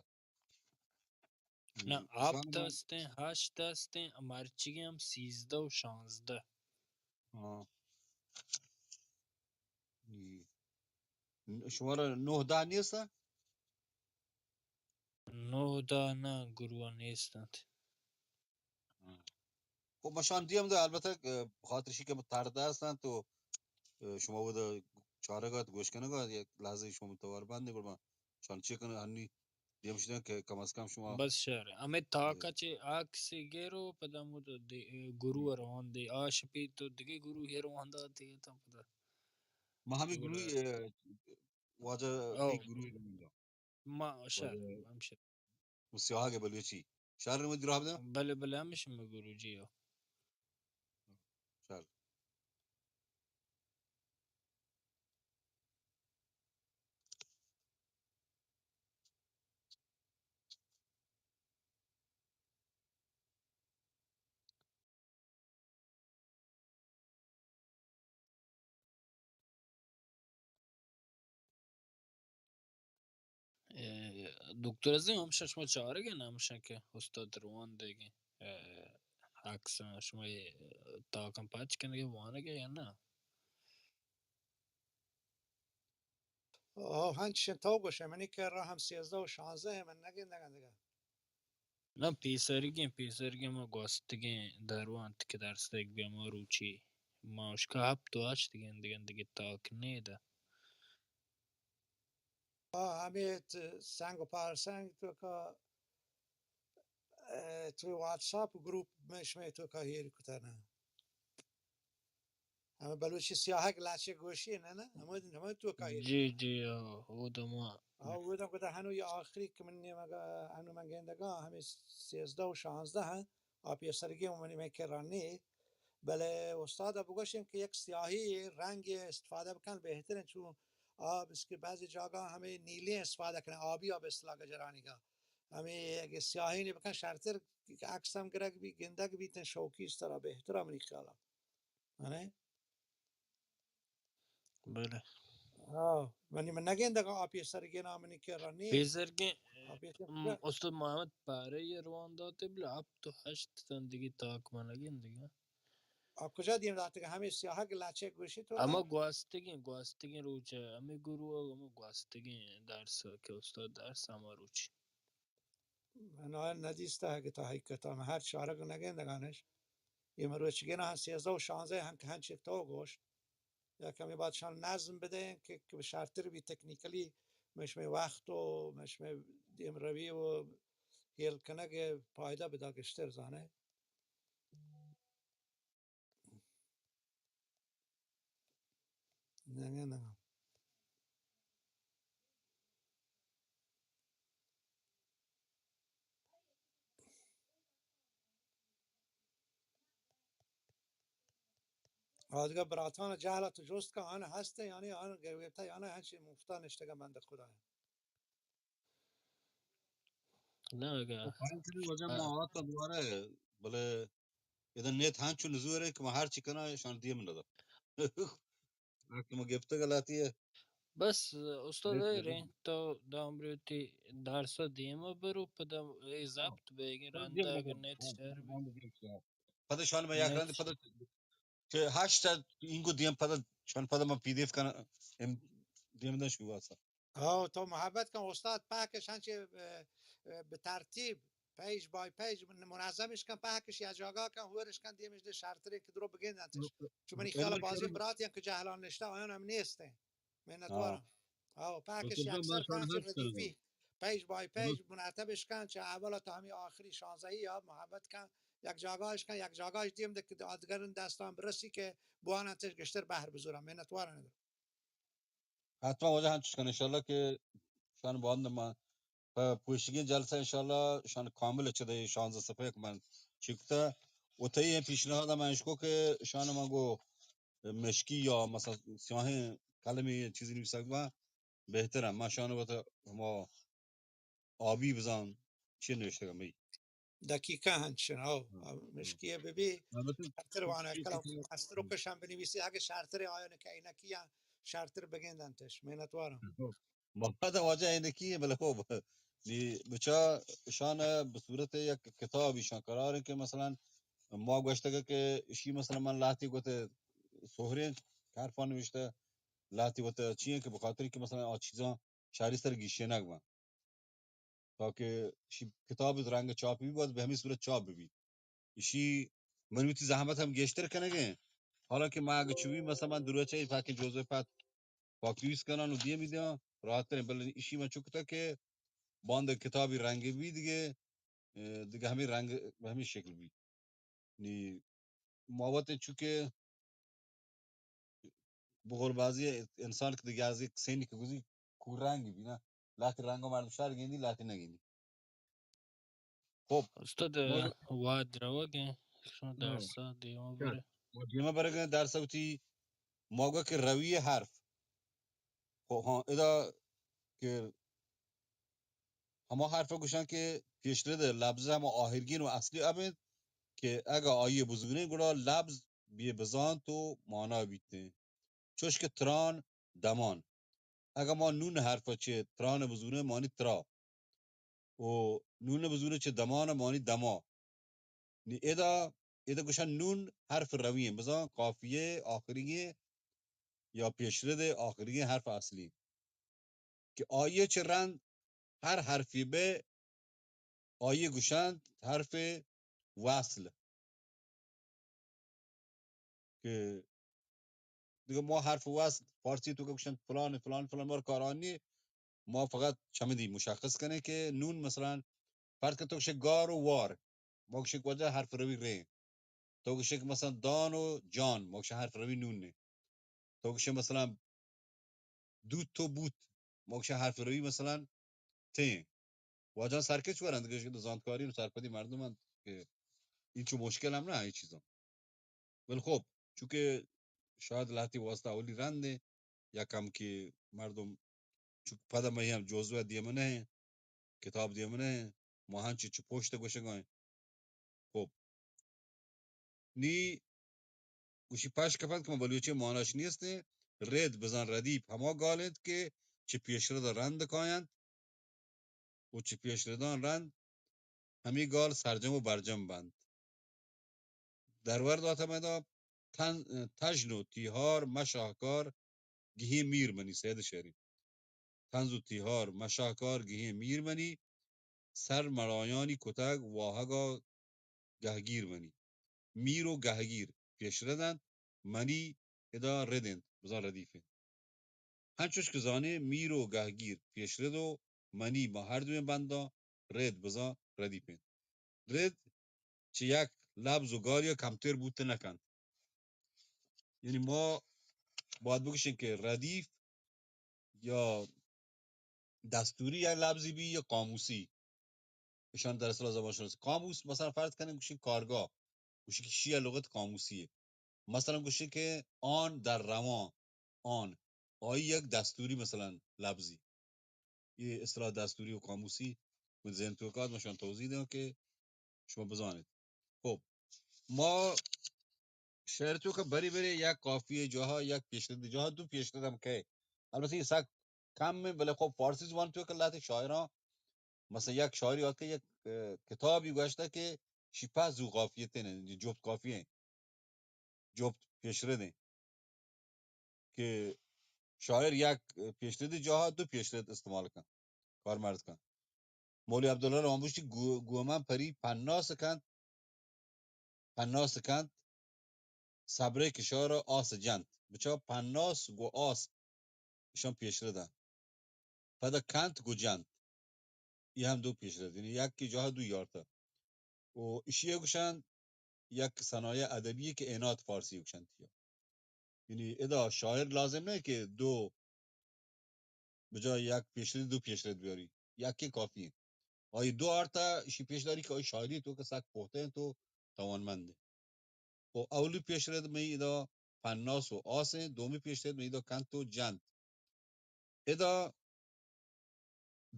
نہ، ہپت ہستیں، ہشت ہستیں، مرچیگیں ہم سیزدہ و شانزدہ. ہاں. شمارا نہ دہ نیست؟ نہ دہ نہ، گروہ نیست انت. ہاں. خب، ما شان دیم دہ، البتہ، اه، بخاطر شی کہ ما ترد ہستن تو، اه، شما ودا چارگ ات، گوش کنگ ات، یک لحظہ شما توار بند، گڑا ما شان چی کنگ، ہنی دیم شدن کہ کم از کم شما بس شر. ہمیں تاکہ چہ عکس گیرو، پدا مو تو دے، گروہ روان دے، آ شپی تو دگہ گروہ روان داتے تا پدا. ما ہمیں گروہ، اه، واجہ او. گروہ روان دا. ما شر، واجہ ہم شر. سیاہگ بلوچی. شر مدی راہ بدن؟ بلے، بلے، ہمیش مگو جی ہو. شر. اے، دکتر عظیم، ہمشہ شما چارگ ء نہ، ہمشہ کہ استاد روان دیگیں، اے، عکس شما اے تاکاں پچ کنگ ء وانگ ء یا نہ؟ او، ہنچ تو گوشے، منی کرا ہم سیزدہ و شانزدہ ء من نگندگاں دگہ. نہ، پیسرگیں، پیسرگیں ما گوستگیں دروانت کہ درسگ بیا ما روچی. ما اشکا ہپت و ہشت گندگیں دگہ تاک نیدہ. آ، ہمے ت-، سنگ و پارسنگ تو کا، اے، تو واتساپ گروپ میں شمے تو کا ہیر کتا نا. ہمے بلوچی سیاہگ لہچہ گوشی نہ، نہ، ہمے، ہمے تو کا ہیر جی، کتا. جی، آ، او دما. آ، او دم کتا ہنو یا آخری کہ من نیمگا، ہنو من گندگا، ہمے سیزدہ و شانزدہ ہیں، آ پیسرگی منی میں کرا نی. بلے استاد ء بگوشیں کہ یک سیاہی رنگ استفادہ بکن بہتر انت، چون آ بس کہ بعضی جاگہ ہمیں نیلی استفادہ کنیں، آبی آب اصطلاح گجرانی کا. ہمیں اگہ سیاہی نی بکن شرتر عکس ہم گرگ بی، گندگ بیت، شوقی اس طرح بہتر منی خیال ء. آنے؟ بلے. ہاں، منی من نگندگا آ پیسرگیں نام منی کرا نی. پیسرگیں، آ پیسر ام، استاد محمد پارے یہ روان داتے، بلے ہپت و ہشت تن دگہ تاک من نگندگا. آ کجا دیم داتگ؟ ہمے سیاہگ لہچہ گوشی تو ہما گوستگیں، گوستگیں روچ ء ہمے گروہ ء ہما گوستگیں درس کہ استاد درس ہما روچ. من آ ندیستہ کہ تا حقیقت ء من ہر چارگ نگندگانش. اے مروچگین ہم سیزدہ و شانزدہ ہم کہ ہنچک تو گوشت. یا کمی بعد شان نظم بدیں کہ، کہ شرتر بی تکنیکلی مشمے وقت و مشمے دیم روی و ہیل کنگ پائدہ بدا گشتر زانے. نگہ، نگہ. آدگہ براتان جہل تو جست کا آن ہستے، یعنی آن گرفتا، یعنی ہنچی مفتا نشتگا بند خدا. نه اگه. خب، پنج کلی وجه ما آه. آتا دواره، بله، اذا نیت هنچو نزوره که ما هر چی کنه شان دیم نده. وقتی ما گپته غلطیه. بس، استاد، نیت ایرین، تو دامریتی درس دیمه برو، پدا ای ضبط بیگی، رنده اگه نیت شهر بی. پدا شان ما یک رند پدا که هشت تا اینگو دیم پدا، چون پدا من پی دی اف کنم، ام، دیم داشت گو واسه. آه، تو محبت کن استاد، پاکش هنچه، اه، اه، به ترتیب، پیج بای پیج من-، منظمش کن، پاکش یا جاگا کن، هورش کن، دیمش ده شرطره که درو بگندنتش. چون منی خیال بازی برات یا که جهلان نشته، آیان هم نیسته. منتوارم. آه، پاکش یک سر کن، هنچه ردیفی. پیج بای پیج مرتبش کن، چه اولا تا همی آخری شانزدهی یا محبت کن، یک جاگاش کن، یک جاگاش دیم ده که آدگرن دستان برسی که بوانتش گشتر بهر بزورم. منتوارم. حتما واجه هنچش کن، انشالله که شان باند من په پوشگین جلسه انشالله شان کامل چه ده شانزده صفحه که من چکته و تئی پیشنهاد من اشکو که شان من گو مشکی یا مثلا سیاهین کلمی چیزی نویسگ من بهتره. من شان وت هما آبی بزان چی نوشتگ می. دقیقا هنچن، آو. مشکیه ببی، البته شرتر وانه کلام استرو کشم بنویسی، اگه شرتر آیان که اینکی یا شرتر بگندنتش. منتوارم. محمد واجه اینکی، بله خب. نی بچا شان به صورت یک کتابی شان قرار که مثلا ما گوشتگه که اشی مثلا من لهتی گوته سهرین حرفان نوشته، لهتی وت چیه که بخاطر که مثلا آ چیزان شهری سر گیشینگ بن. تا کہ اشی کتاب رنگ چاپ بی، باید به همین صورت چاپ بی. اشی من وتی زحمت هم گیشتر کنگه. حالا که ما اگه چوبی، مثلا من دروچه پاک جزوه پت پاک نویس کنن و دیه میدیم راحت ترین. بلے اشی من چکتا که باند کتابی رنگ بی دیگه، اه، دیگه همین رنگ، به همین شکل بی. نی ما وت چونکه بقول بازی انسان که دیگه از یک سنی که گوزی کور رنگی بی نه، لهتی رنگا مردم شهر گیندی، لهتی نگیندی. خب. استاد، ما واد روگه، شما درسا دیما بره. ما دیما برگه درسا وتی ما گو که روی حرف. خب، ها، ادا که هما حرف گوشن که پیشرد لبز هما آهرگین و اصلی ابند که اگه آیه بزونین گڑا لبز بی بزانت و مانا بیتین. چوش که تران، دمان. اگه ما نون حرف چه تران بزونین مانی ترا و نون بزونین چه دمان مانی دما. نی ادا، ادا گوشن نون حرف روی، بزان قافیه آخری یا پیشرد آخری حرف اصلی. که آیه چه رند هر حرفی به آیه گوشند حرف وصل. که دیگه ما حرف وصل فارسی تو که گوشند فلان، فلان، فلان، ما رو کارانی، ما فقط چمدی مشخص کنه که نون مثلا فرض که تو گوشه گار و وار، ما گوشه وجه حرف روی ره. تو گوشه که مثلا دان و جان، ما گوشه حرف روی نون نه. تو گوشه مثلا دوت و بوت، ما گوشه حرف روی مثلا تین. واجان سرکچ ورند، گوشه زانتکاری و سرپدی مردم انت که این چو مشکل هم نه، این چیزا. ولی خب، چونکه شاید لهتی واسطه اولی رنده، یکم که مردم چون پد مئی هم جزوه دیمه نه، کتاب دیمه نه، ما هنچی چو پشت گوشگاین. خب. نی گوشی پش کپنت که ما بلوچی ماناش نیست. رد بزن ردیف هما گال انت که چه پیشرد رند کاینت و چه پیشردان رند همی گال سرجم و برجم بنت. درور داتم ادا تن-، تژن و تیهار مشاهکار گهی میر منی، سید شعری. تنز و تیهار مشاهکار گهی میر منی، سر ملایانی کتگ واهگا گهگیر منی. میر و گهگیر پیشردند، منی ادا رد انت، بزان ردیف انت. هنچوش که زانه میر و گهگیر پیشرد و منی ما هر دوین بندان رد بزان ردیف انت. رد چه یک لبز و گالیا کمتر بوت نکنت. یعنی ما باید بگوشیم که ردیف یا دستوری یک لبزی بی یا قاموسی. ایشان در اصطلاح زبان شناسی. قاموس مثلا فرض کنیم گوشیم کارگاه، گوشیم که شیعه لغت قاموسیه. مثلا گوشیم که آن در روان، آن، آیی یک دستوری مثلا لبزی. یه اصطلاح دستوری و قاموسی من ذہن توکا ات، من شما توضیح دیاں کہ شما بزانیت۔ خب، ما شعر توکا بری بری یک قافیہ جاہا، یک پیشرد جاہا، دو پیشرد ہم کئے۔ البتہ یہ سک کم ایں، بلے خب فارسی زبان توکا لہتے شاعراں، مثلاً یک شاعری آتکہ یک، اه، کتابی گوشتہ کہ شی پہ زو قافیتیں، جفت قافیہ ایں، جفت پیشردیں کہ شاعر یک پیشردی جاہا دو پیشرد استعمال کن، کارمرز کن۔ مولوی عبداللہ رامبوشی گو-، گومن پری پناس کنت، پناس کنت، صبرے کشار آس جنت۔ بچا پناس گو آس، اشان پیشردن۔ پدا کنت گو جنت۔ یہ ہم دو پیشرد، یعنی یک کی جاہ دو یارتا۔ و اشی گوشن یک صنایع ادبی کہ عناد فارسی گوشن تیا۔ یعنی ادا شاعر لازم نہ کہ دو بجا یک پیشرد دو پیشرد بیاری، یکی کافی ہیں۔ آئی دو آرتا اشی پیش داری کہ آئی شاعری توکا سک پختہ ہیں تو توانمند ہیں۔ و اولی پیشرد میں ادا پناس و آس ہیں، دومی پیشرد میں ادا کنت و جنت۔ ادا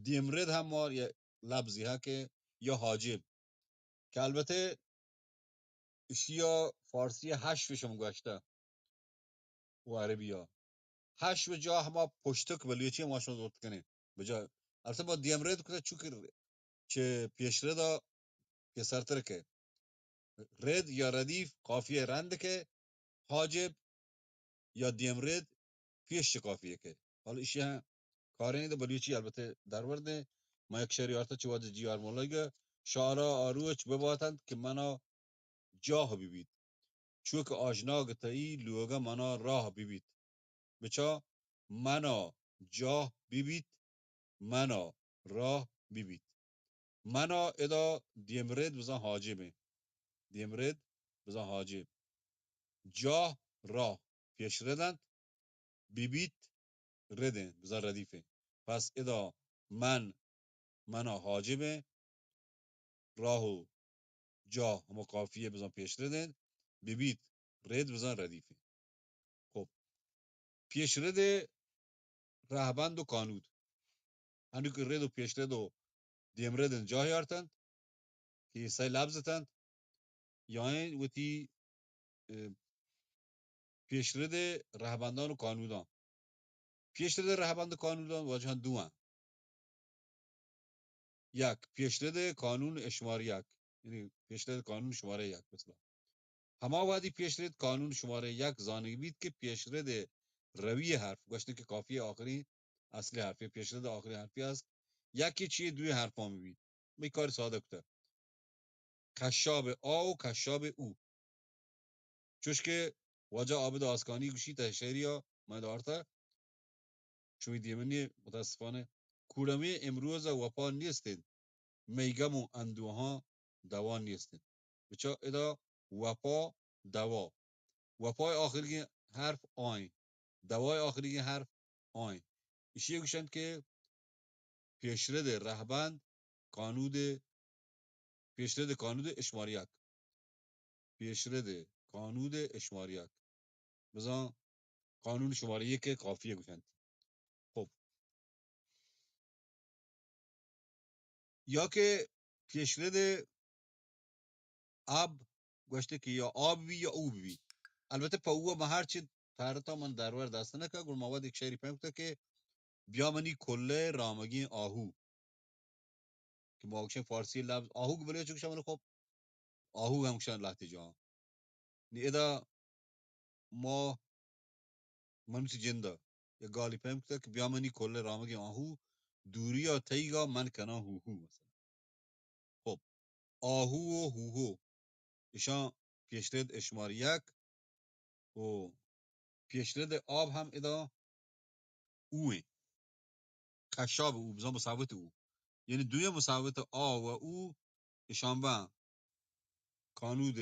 دیمرد ہم مار یا لبزی ہا کہ یا حاجب، کہ البتہ اشیا فارسی حشو شم گوشتہ و عربی ء۔ حشو جا ہما پشتک بلوچی ما شما زرت کنیں۔ بجا البتہ ما دیمرد کتا چونکہ چہ پیشرد ء پیسرتر کہ رد یا ردیف قافیہ رند کہ حاجب یا دیمرد پیش چہ قافیہ کہ۔ حالا اشی ہم کاریں دے بلوچی البتہ درور دیں۔ ما یک شعری آرتا چہ واجہ جی آر مولایی ء، شعرا آ روچ بباتنت کہ منا جاہ ببیت، چو کہ آژناگ تئی لوگ ء منا راہ ببیت۔ بچا منا جاہ ببیت، منا راہ ببیت۔ منا ادا دیمرد بزاں حاجب ایں۔ دیمرد بزاں حاجب۔ جاہ راہ پیشرد انت، ببیت رد ایں، بزاں ردیف ایں۔ پس ادا من، منا حاجب ایں، راہ و جاہ ہما قافیہ بزاں پیشرد ایں، ببیت رد بزاں ردیف ایں۔ خب، پیشرد رہبند و کانود۔ ہنو کہ رد و پیشرد و دیمرد انت جاہ آرتنت کہ سئے لبز اتنت، یا ایں وتی، اه، پیشرد رہبندان و کانودان۔ پیشرد رہبند و کانودان واجہان دو انت۔ یک، پیشرد کانون شمارہ یک، یعنی پیشرد کانون شمارہ یک، مثلا ہما وہدی پیشرد کانون شمارہ یک زانگ بیت کہ پیشرد روی حرف، گوشتن کہ قافیہ آخری اصلی حرف، یا پیشرد آخری حرفی است، یکی چی دوی حرفان بیت۔ می کار سادہ کتا۔ کشاب آ و کشاب او۔ چوش کہ واجہ عابد آسکانی گوشی تہ شعری ء من دارتہ، شمی دیمنی متاسفانہ، کوڑمی امروز ء وپا نیست انت، مئی گم و اندوہاں دوا نیست انت۔ بچا ادا وپا، دوا۔ وپای آخرگیں حرف آئیں، دوای آخرگیں حرف آئیں۔ اشی گوشنت کہ پیشرد رہبند کانود، پیشرد کانود اشمار یک۔ پیشرد کانود اشمار یک۔ بزاں قانون شمارہ یک ء قافیہ گوشنت۔ خب۔ یا کہ پیشرد آب گوشتے کہ یا آب بی یا او بی۔ البتہ پہ او ما ہر چی تارتا من درور دست نہ کا، گڑا ما وہد یک شعری پیم کتا کہ بیا منی کلہ رامگیں آہو۔ کہ ما گوشیں فارسی لبز آہو کہ بلے چو گوشاں، بلے خب آہو ہم گوشاں لہتے جاہاں۔ نی ادا ما منوچی جند ء یک گالی پیم کتگ کہ بیا منی کل ء رامگیں آہو، دوری ء تئیگ ء من کناں ہو ہو، مثلا۔ خب، آہو و ہو ہو، اشاں پیشرد اشمار یک و پیشرد آب ہم ادا او ایں۔ کشاب او، بزاں مساوت او۔ یعنی دوئیں مساوت آ و او اشان باں کانود،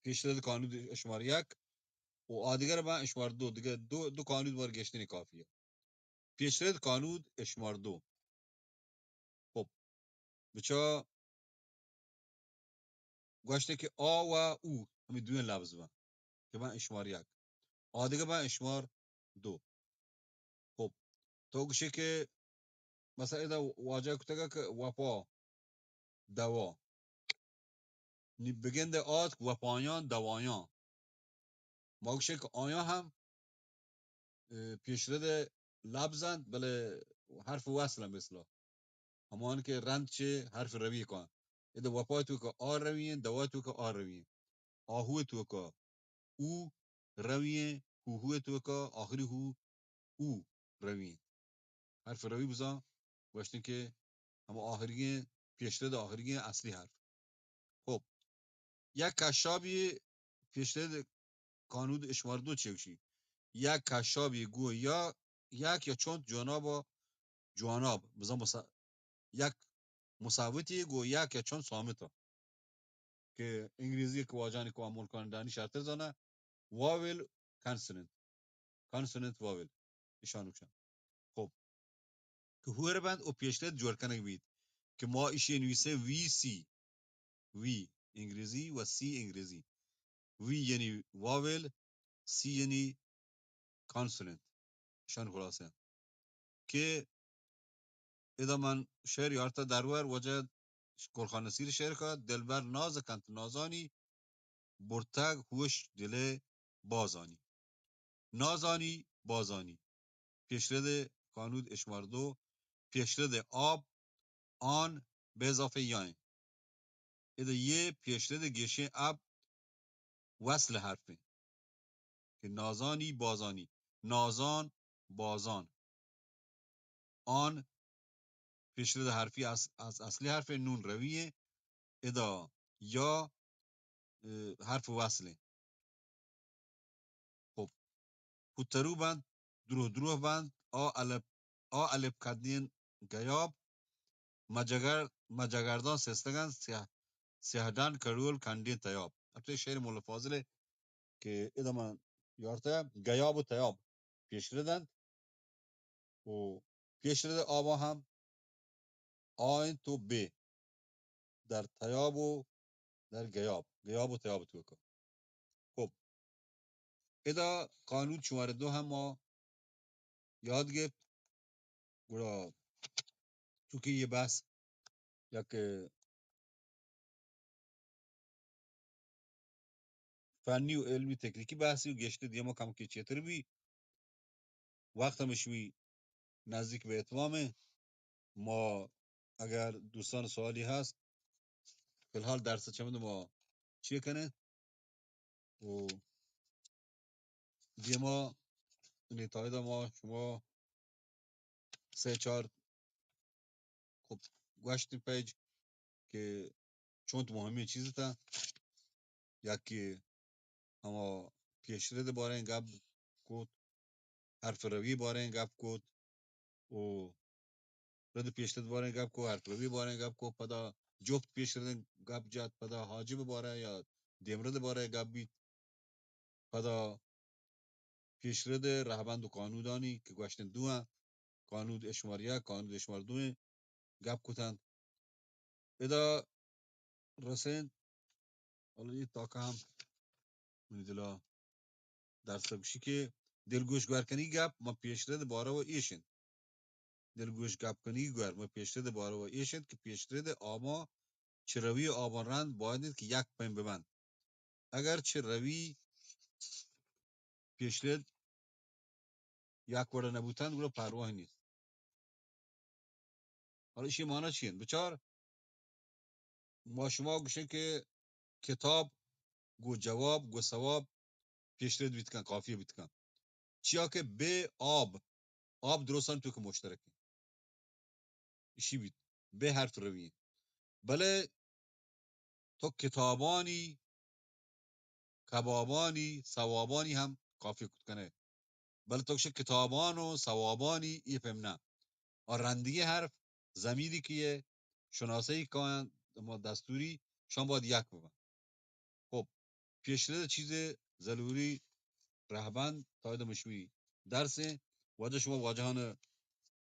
پیشرد کانود اشمار یک و آدگر باں اشمار دو، دگہ دو، دو کانود مار گشتنی کافی ہے۔ پیشرد کانود اشمار دو۔ خب، بچا گوشتے کہ آ و او ہمیں دوئیں لفظ باں کہ باں اشمار یک، آدگہ باں اشمار دو۔ خب، تو گوشے کہ مثلاً ادا واجہ کتگا کہ وپا، دوا. نی بگندے آتک وپایاں، دوایاں. ما گوشیں کہ آیاں ہم، اے، پیشرد لبز انت، بلے حرف وصل انت مثلا. ہمان کہ رند چہ حرف روی کن. ادا وپا توکا آ روی انت، دوا توکا آ روی انت. آہو توکا او روی انت، ہوہو توکا آخری ہو او روی انت. حرف روی بزاں گوشتن کہ ہما آخرگیں پیشرد، آخرگیں اصلی حرف. خب، یک کشابی پیشرد کانود اشمار دو چی گوشی؟ یک کشابی گو یا یک یا چنت جواناب، جواناب بزاں مسا-، یک مساوتی گو یک یا چنت سامتا. کہ انگریزی کہ واجہانی قوام ملکانی دانی شرتر زاناں، واول کانسوننت، کانسوننت واول، اشان گوشن. خب، کہ ہور بند و پیشرد جوڑ کنگ بیت، کہ ما ایشی نویسیں وی سی، وی انگریزی و سی انگریزی، وی یعنی واول، سی یعنی کانسوننت، اشان خلاصہ. کہ ادا من شعر یارتا درور، واجہ گل خان نصیر شعر کا: دلبر ناز کنت نازانی، برتگ ہوش دل بازانی. نازانی، بازانی. پیشرد کانود اشمار دو، پیشرد آب، آن، به اضافه یاین. ادا یہ پیشرد گیشیں اب وصل حرفیں. کہ نازانی، بازانی. نازان، بازان. آن پیشرد حرفی اص-، از اصلی حرف نون روی انت. ادا یا، اه، حرف وصل انت. خب. پوترو بند، دروہ دروہ بند، آ الپ، آ الپ کدین گیاب، مجگر-، مجگردان سستگن سیاہ، سیاہ ڈن کڑول کنڈین تیاب. البتہ شعر مولا فاضل کہ ادا من یارتہ، گیاب و تیاب پیشرد انت و پیشرد آبا ہم آ انت و بے در تیاب و در گیاب، گیاب و تیاب توکا. خب، ادا قانون شمارہ دو ہم ما یاد گپت. گڑا چونکہ یہ بحث یک فنی و علمی تکنیکی بحثی و گیشتر دیما کم کہ چیتر بی، وقت ہم شمی نزدیک بہ اتمام انت. ما اگر دوستان سوالی ہست، فی الحال درس چمد ما چی کنیں و دیما نتایدا ما شما سہ چار خب گوشت پیج کہ چونت مہمیں چیز تا، یکی ہما پیشرد باریں گپ کوت، حرف روی باریں گپ کوت و رد پیشرد باریں گپ کو، حرف روی باریں گپ کو، پدا جفت پیشرد گپ جات، پدا حاجب بارہ یا دیمرد بارہ گپ بیت، پدا پیشرد رہبند و کانودانی کہ گوشتن دو انت، کانود اشمار یک، کانود اشمار دوئیں گپ کتنت. ادا رسین، حالا یہ تاکہ ہم منی دلا درس گوشی کہ دلگوش گور کنی گپ ما پیشرد بارو ایش انت. دلگوش گپ کنی گور ما پیشرد بارو ایش انت کہ پیشرد آباں چہ روی آباں رند باید انت کہ یک پیم ببند. اگر چہ روی پیشرد یک وڑ نہ بوتنت، گڑا پرواہ نیست. حالا ایشی معنی چی انت؟ بچار، ما شما گوشیں کہ کتاب گو جواب گو ثواب پیشرد بیت کن، قافیہ بیت کن. چیا کہ بے آب، آب درستان تو کہ مشترک انت. ایشی بیت، بے حرف روی انت. بلے تو کتابانی، کبابانی، ثوابانی ہم قافیہ کت کنے. بلے تو گوشے کتابان و ثوابانی، یہ پیم نہ. اور رندگی حرف ضمیری کہ یہ شناسہی کایاں، ہما دستوری شان باید یک ببن. خب، پیشرد چیز ضروری رہبند تا ادا مشمی درس ہیں. واجہ شما واجہان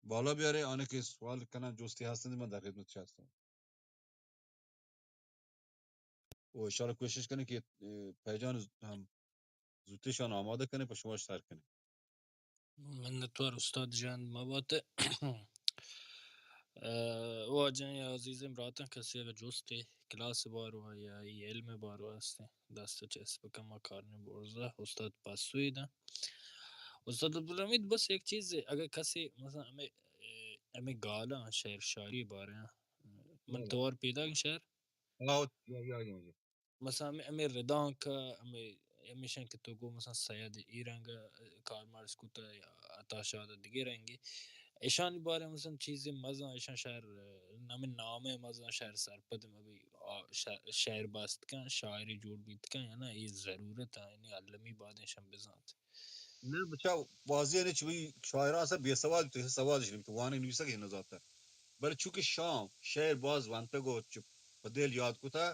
بالا بیارے، آنے کہ سوال کنن جستی ہستن، من در خدمت ہستم. و انشاءاللہ کوشش کنیں کہ، اه، پیجان ہم زوتشان آمادہ کنیں، پہ شما سر کنیں. منتوار استاد جان، ما بات. ء، واجہیں عزیزیں براتاں، کسے اگہ جستے کلاس باروا یا ای علم باروا ہستیں، دست چست بکن، ما کاریں برزا استاد پسوی داں۔ استاد عبدالحمید، بس یک چیز، اگہ کسے مثلاً ہمیں، ء، ہمیں گالاں شعر شاعری بارے، من توار پیداگ شعر۔ مثلاً ہمے، ہمے ردانک ء، ہمے، ہمیشاں کہ تو گو مثلاً سید ای رنگ ء کارمرز کتہ یا عطا شاد ء دگہ رنگے، اشانی بارے مثلاً چیزے مزاں، اشاں شعر، ہمے نام ء مزاں شعر سرپد مبی، آ، شع-، شعر بست کن، شاعرے جوڑ بیت کن یا نا، اے ضرورت ء، یعنی المی بادیں اشاں بزانت۔ نہ بچا، واضح نے چوی شاعراں اسا بے سواد تو سوادش نمیت، وانگ نویسگ ہی نزانت۔ بلے چونکہ شاں شعر باز وانتگ و چ-، پہ دل یاد کتہ،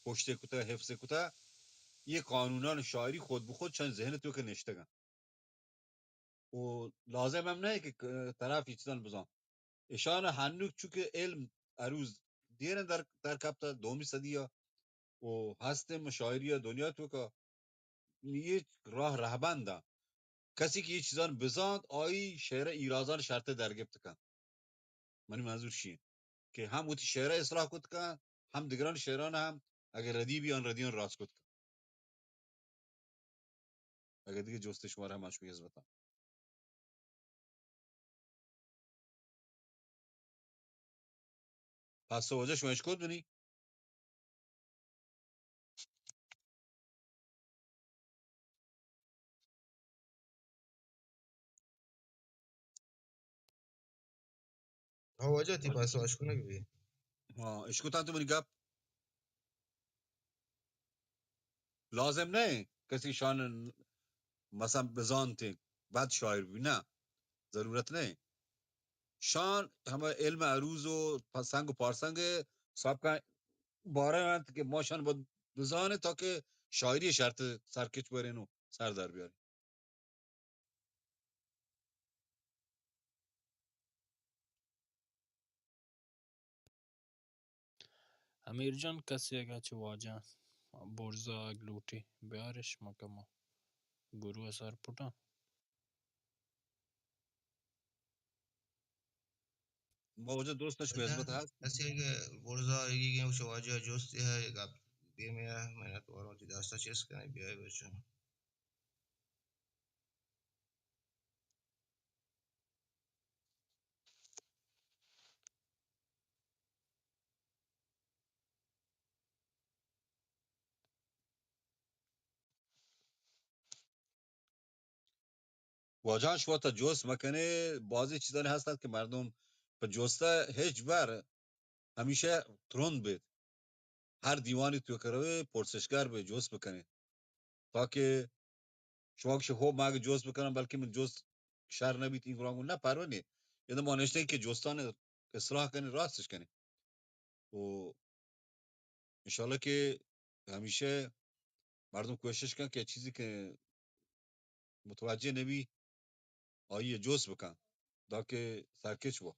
پشتے کتہ، حفظ کتہ، یہ قانونان شاعری خود بخود چند ذہن تو کہ نشتگن۔ و لازم ہم نہ کہ ک-، طرف یہ چیزان بزان۔ اشان ہنوک چونکہ علم عروض دیر در، در کپتہ دومی صدی و ہستیں شاعری دنیا تو کہ یہ راہ رہبند۔ کسی کہ یہ چیزان بزانت، آئی شعر ایرازان شرط در گپت کن۔ منی منظور شی کہ ہم وتی شعر اصلاح کت کن، ہم دگران شعران ہم اگر ردی بی آن ردیان راست کت کن۔ اگر دیگه جست شما را ہم اشکو یز بتان۔ پس واجہ شما اشکت بنی۔ ہاں، واجہ تی پاسو اشکنگ بی۔ ہاں، اشکتاں تو منی گپ۔ لازم نہ کسی شان مثلاً بزانتے بعد شاعر بی، نہ، ضرورت نہ۔ شان ہمے علم عروض و پسنگ و پارسنگ سابقہ بارہ انت کہ ما شان باید بزانیں تاکہ شاعری شرط سرکچ برین و سر در بیارین۔ امیر جان، کسے اگہ چہ واجہ برزا آگ لوٹی، بیارش، ما کمو گروہ سر پٹاں۔ ما واجہ دوست نش خدمت ہست۔ کسے اگہ برزا آگی گیں، چہ واجہ جست ہے، گپ دیمے ہے، محنت واروں تی دستا چست کنے، بیائے بچوں۔ واجہاں شما تا جست مکنے، بازی چیزانی ہستن کہ مردم پہ جستا ہچ بر ہمیشہ ترند بیت۔ ہر دیوانی توکا روے، پرسشگر بے، جست بکنے۔ تاکہ شما گوشے، ہو، ما اگہ جست بکنم، بلکہ من جست شر نبیت، این گران گون، نہ، پروا نی۔ ادا ما نشتیں کہ جستان اصلاح کنیں، راستش کنیں۔ و انشاءاللہ کہ ہمیشہ مردم کوشش کن کہ چیزی کہ متوجہ نبی، آئی جست بکن، داکہ سرکچ با۔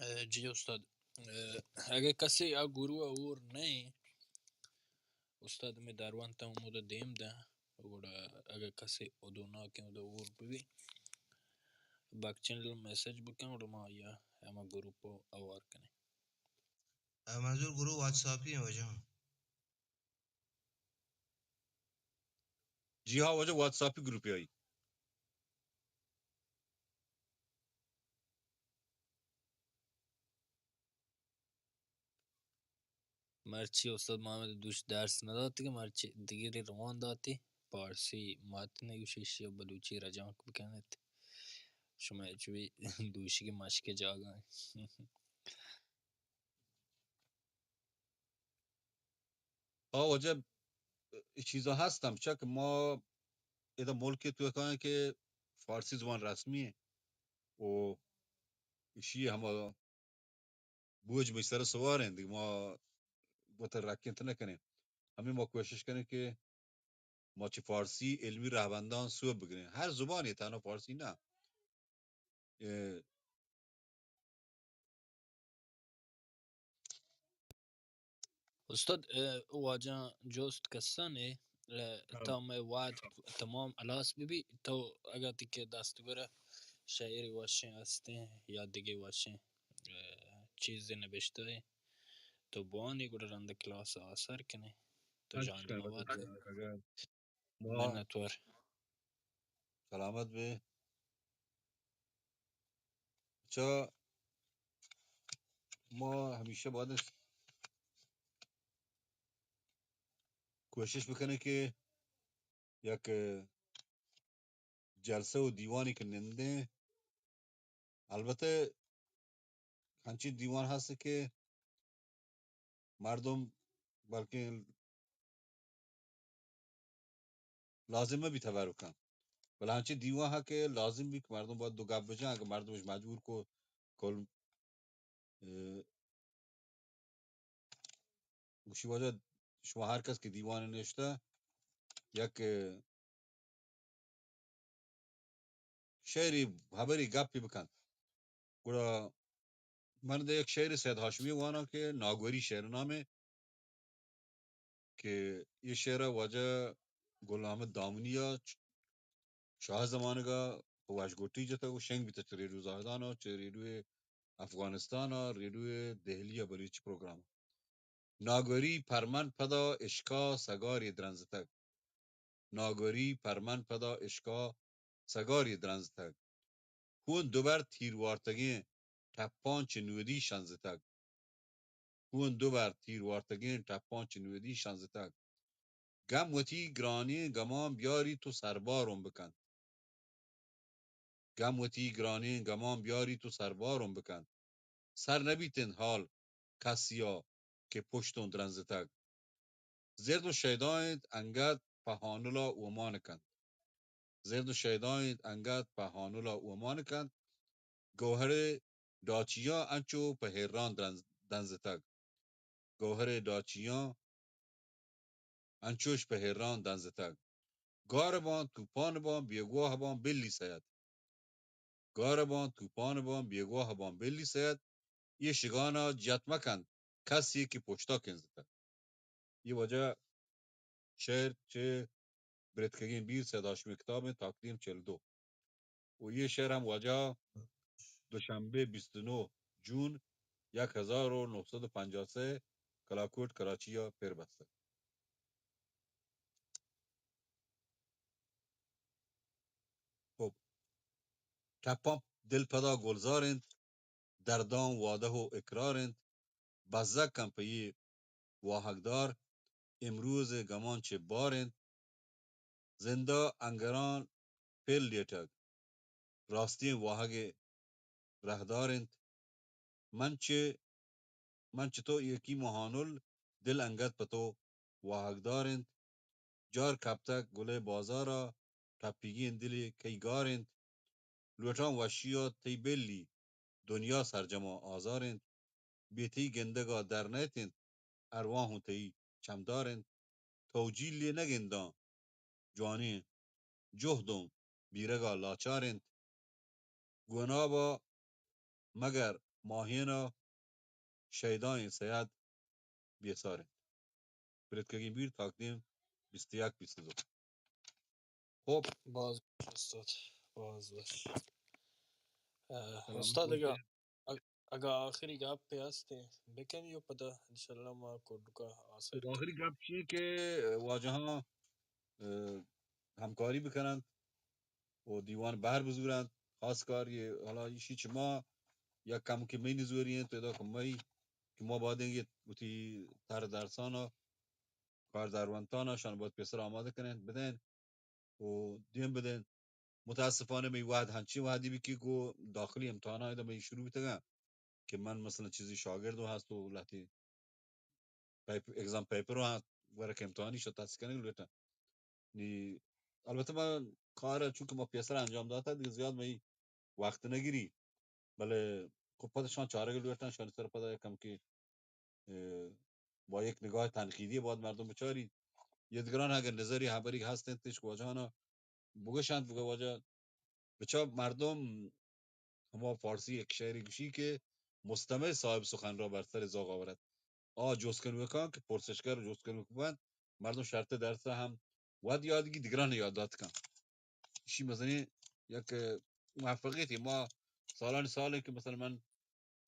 اے، جی استاد، اے، اگہ کسے آ گروہ ء ہور نہ ایں، استاد ہمے درونت ء ہمودا دیم داں، گڑا اگہ کسے ہدوناکیں اودا ہور بہ بی، بیک چینل میسج بکن، گڑا ما آئی ء ہما گروپ ء ہوار کنیں۔ اے منظور گروپ واتساپی ایں واجہ؟ جی ہاں واجہ، واتساپی گروپے آئی۔ مرچی استاد محمد دوش درس نہ داتی کہ مرچی دگری روان داتی، پارسی مات نگوشش یا بلوچی رجانک بکنت۔ شما چوی دوشی کے مشکے جاگا۔ آ واجہ، اے چیزا ہستن، چہ کہ ما ادا ملک تو کائیں کہ فارسی زبان رسمی ہے و ایشی ہما بوج مئی سر سوار ہیں، دیگہ ما وتا رکینت نہ کنیں۔ ہمیں ما کوشش کنیں کہ ما چہ فارسی علمی رہبندان سوب بگریں۔ ہر زبانے، تہنا فارسی نہ۔ اے، استاد، اے، واجہ جوست کسان اے، تا مئے وعد تمام ہلاس بہ بی، تو اگاں تئی کہ دست گورا شعر وشیں ہستیں یا دگہ وشیں، اه، چیزے نبشتہ ایں، تو بوانی گڑا رند کلاس آسر کنے۔ تو جان دنوات۔ منتوار۔ سلامت بے۔ اچھا، ما ہمیشہ باید کوشش بکنیں کہ یک جلسہ و دیوانی کہ نندیں، البتہ ہنچیں دیوان ہست کہ مردم بلکیں لازم نہ بیت ہبر بکن، بلے ہنچیں دیوان ہا کہ لازم بی کہ مردم باید دو گپ بجن، اگر مردمش مجبور کو کل، اه، گوشی واجہ، شما ہر کس کہ دیوان نشتہ یک، اه، شعری ہبری گپی بکنت۔ گڑا من دے یک شعر سید ہاشمی واناں کہ ناگوری شعر نامے کہ یہ شعر واجہ گل احمد دامنی ء شاہ زمانگا پہ وشگوٹی جتگ و شنگ بیتگ چہ ریڈیو زاہدان ء، چہ ریڈیو افغانستان ء، ریڈیو دہلی ء بلوچی پروگرام۔ ناگوری پرمن پدا اشکا سگاری درنزتگ۔ ناگوری پرمن پدا اشکا سگاری درنزتگ۔ ہون دوبر تیر وارتگیں ٹپاں چہ نودی شنزتگ۔ ہون دوبر تیر وارتگیں ٹپاں چہ نودی شنزتگ۔ گم وتی گرانیں گماں بیاری تو سربارم بکنت۔ گم وتی گرانیں گماں بیاری تو سربارم بکنت۔ سر نبیت انت حال کسیا کہ پشتوں درنزتگ۔ زرد و شیدا انت انگت پہ ہانلا اومان کنت۔ زرد و شیدا انت انگت پہ ہانلا اومان کنت۔ گوہر ڈاچیاں انچو پہ ہیران درنز-، دنزتگ۔ گوہر ڈاچیاں انچوش پہ ہیران دنزتگ۔ گار باں، توپان باں، بیگواہ باں، بلی سید۔ گار باں، توپان باں، بیگواہ باں، بلی سید۔ یہ شگانا جت مکنت، کسی کہ پشتا کنزتگ۔ یہ واجہ شعر چہ برتکگیں بیر سید ہاشمی کتاب انت، تاکدیم چل دو۔ و یہ شعر ہم واجہ دوشنبے بیست و نو جون یک ہزار و نو سد و پنجاہ و سہ کلاکوٹ کراچی ء پر بستگ۔ خب، ٹپاں دل پدا گلزار انت، درداں وعدہ و اقرار انت، بزگ کن پہ یہ واہگدار، امروز گمان چہ بار انت، زندہ انگران پل لیٹگ، راستیں واہگ رہدار انت۔ من چہ، من چہ تو یکی مہانل، دل انگت پہ تو واہگدار انت۔ جار کپتگ گلئے بازارا، ٹپیگیں دلے کئی گار انت۔ لوٹاں وشیا تئی بلی، دنیا سرجما آزار انت۔ بے تئی گندگا در نئیت انت، ارواہ اوں تئی چمدار انت۔ تو جیلے نہ گنداں، جوانیں جہدوں بیرگا لاچار انت۔ گونابا مگر ماہینا شیدائیں سید بیسار انت۔ پرتکگیں بیر تاکدیم بیست و یک بیست و دو۔ خب۔ باز وش استاد، باز وش۔ اه، سلامت استاد باشے۔ اگا، اگ-، اگا آخری گپ ہستیں بکنی و پدا انشاءاللہ ما کڈکا آسر خب، آخری کنیں۔ گپ چیئے کہ واجہاں، اه، ہمکاری بکننت و دیوان بہر بزورنت۔ خاص کار یہ حالا ایشی چہ ما یک کم کہ مئی نزوری انت، پیدا کن مئی کہ ما باید انگت وتی تر درسانا کاردارونتانا شان باید پیسر آمادہ کنین، بدین و دیم بدین۔ متاسفانہ مئی وہد ہنچین وہدی بی کہ گو داخلی امتحاناں ادا مئی شروع بیتگاں کہ من مثلاً چیزی شاگردوں ہست و لہتی پیپ-، ایگزام پیپروں ہست، ورک امتحانی شو تحصیل کنگ لوٹاں۔ نی البتہ ما کار چونکہ ما پیسر انجام داتا، دیگہ زیاد مئی وقت نگیری، بلے خب پد شان چارگ لوٹاں، شانی سر پدا یک کم کہ، اه، با یک نگاہ تنقیدی باید مردم بچاری۔ یہ دگران اگر نظری ہبری ہست انت، اش واجہانا بگشنت، بگو واجہ، بچا مردم ہما فارسی یک شعری گوشی کہ مستمع صاحب سخن را بر سر زاغ آورد۔ آ جست کنوکاں کہ پرسشگر جست کنوک بنت، مردم شرط درس ہم وت یاد گی، دگران یاد دات کن. ایشی مزنیں یک موفقیتے. ما سالانی سال ایں کہ مثلاً من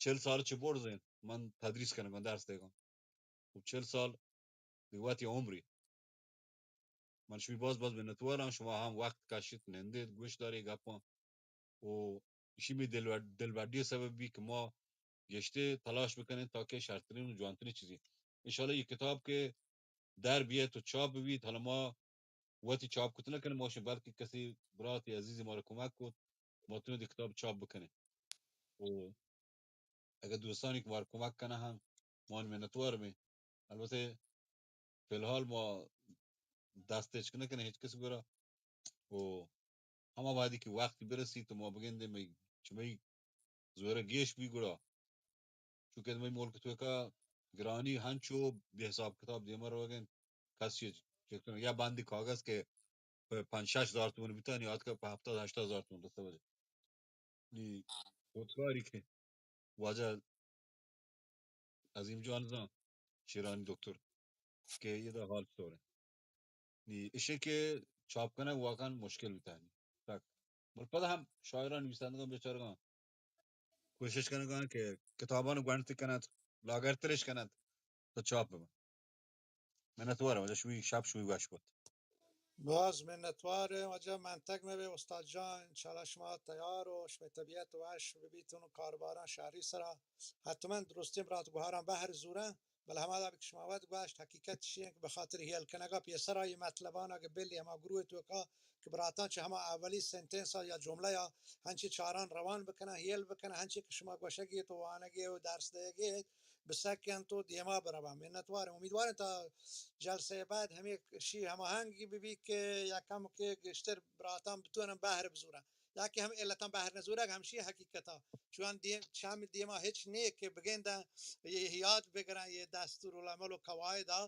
چل سال چہ برز ایں من تدریس کنگاں، درس دیگاں. و چل سال دگہ وتی عمری. من شمی باز باز منتواراں، شما ہم وقت کشیت، نندیت، گوش داری گپاں. و ایشی می دل، دلبڈی سبب بی کہ ما گشتے تلاش بکنیں تاکہ شرترین و جوانترین چیزی. انشاءاللہ یہ کتاب کہ در بیت و چاپ بیت، حالا ما وتی چاپ کت نہ کنیں، ما شما بلکہ کسی برات عزیزی مارا کمک کت، ما تونیں کتاب چاپ بکنیں. و اگہ دوستانی کہ مارا کمک کنہ ہم، ما منتوار بیں. البتہ فی الحال ما دست ہچ نہ کنیں ہچ کس گورا. و ہما وہدی کہ وقت برسی تو ما بگندیں مئی چمئی زورہ گیش بی گڑا. چونکہ مئی ملک توکا گرانی ہنچو بے حساب کتاب دیما روگن، کسی چکتن یا بندی کاغذ کہ پہ پنچ شش ہزار تومن بیتا، نی آتکا پہ ہفتاد ہشتاد ہزار تومن رستا وجہ. نی خودکاری کہ واجہ عظیم جان زان، شیرانی دکتر، کہ یہ دا حال چطور ہے. نی اشے کہ چاپ کنگ واقعاً مشکل بیتا نی. تک. بل پدا ہم شاعران نویسندگان بیچارگان کوشش کنگان کہ کتابان گونڈتی کنند، لاگرترش کنند، تو چاپ ببن. منتوارم، واجہ شوی شپ شوی وش بات. باز منتوار، واجہ منتگ مہ بے استاد جان، انشاءاللہ شما تیار و شما طبیعت وش ببیتون و کارباران شہری سرا حتماً درستیں برات گوہران بہر زورن. بل ہما دابی کہ شما وت گوشت، حقیقت چی انت کہ بخاطر ہیل کنگا پیسرا یہ مطلبان اگہ بلی ہما گروہ توکا کہ براتان چہ ہما اولی سنٹنس یا جملہ یا ہنچی چاران روان بکنن، ہیل بکنن، ہنچی کہ شما گوشگی تو وانگی و درس دیگی بسکن تو دیما بربن. منتوار، امیدواریں تا جلسہ بعد ہمیں شی ہماہنگی ببی کہ یکم کہ گشتر براتان بتونن بہر بزورن. یا کہ ہم علتاں بہر نزورگ ہمشی حقیقتا. چون دیم، چم دیما ہچ نیک کہ بگندن، یہ یاد بگرن، یہ دستور العمل و قواعدا.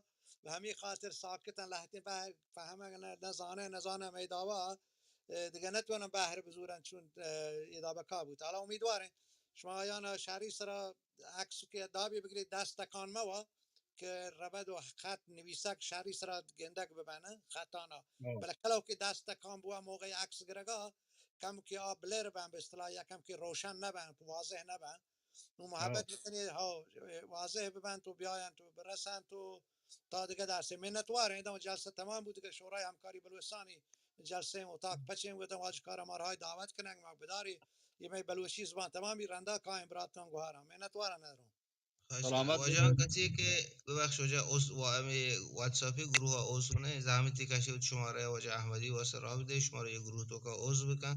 و ہمی خاطر ساکتن لہتیں بہر فہمگ نہ، نزانن، نزانن مئی دعوا، اه، دگہ نتونن بہر بزورن چون، اه، ادا بکا بوت. حالا امیدواریں شما آیان شہری سرا عکس کہ دابی بگری دست تکان موا. کہ ربد و خط نویسگ شری سرا گندگ ببن خطانا. ہاں. بلے کلو کہ دست کام بوا موقع عکس گرگا کم کہ آ بلر بن، بہ اصطلاح یا کم کہ روشن نبن، واضح نبن. نو ہاں. محبت بکنی، ہاں، واضح ببن تو بیاین تو برسن تو تا دیگه درس. منتوار ایں. دم جلسه تمام بود که شورای همکاری بلوچستانی جلسه اتاق پچین بودن، واجکار مارهای دعوت کنن ما بداری. یہ میں بلوچی زبان تمامی رندا قائم براتان گوهارم. منتوار ندارم. خواہش کنم. سلامت واجہ ببین. کسی کہ ببخش واجہ، اس و ہمیں واتساپی گروہ عضو نہ، زحمتی کشی و شمارے واجہ احمدی واسطہ رابطہ، شمارے یہ گروہ توکا عضو بکن.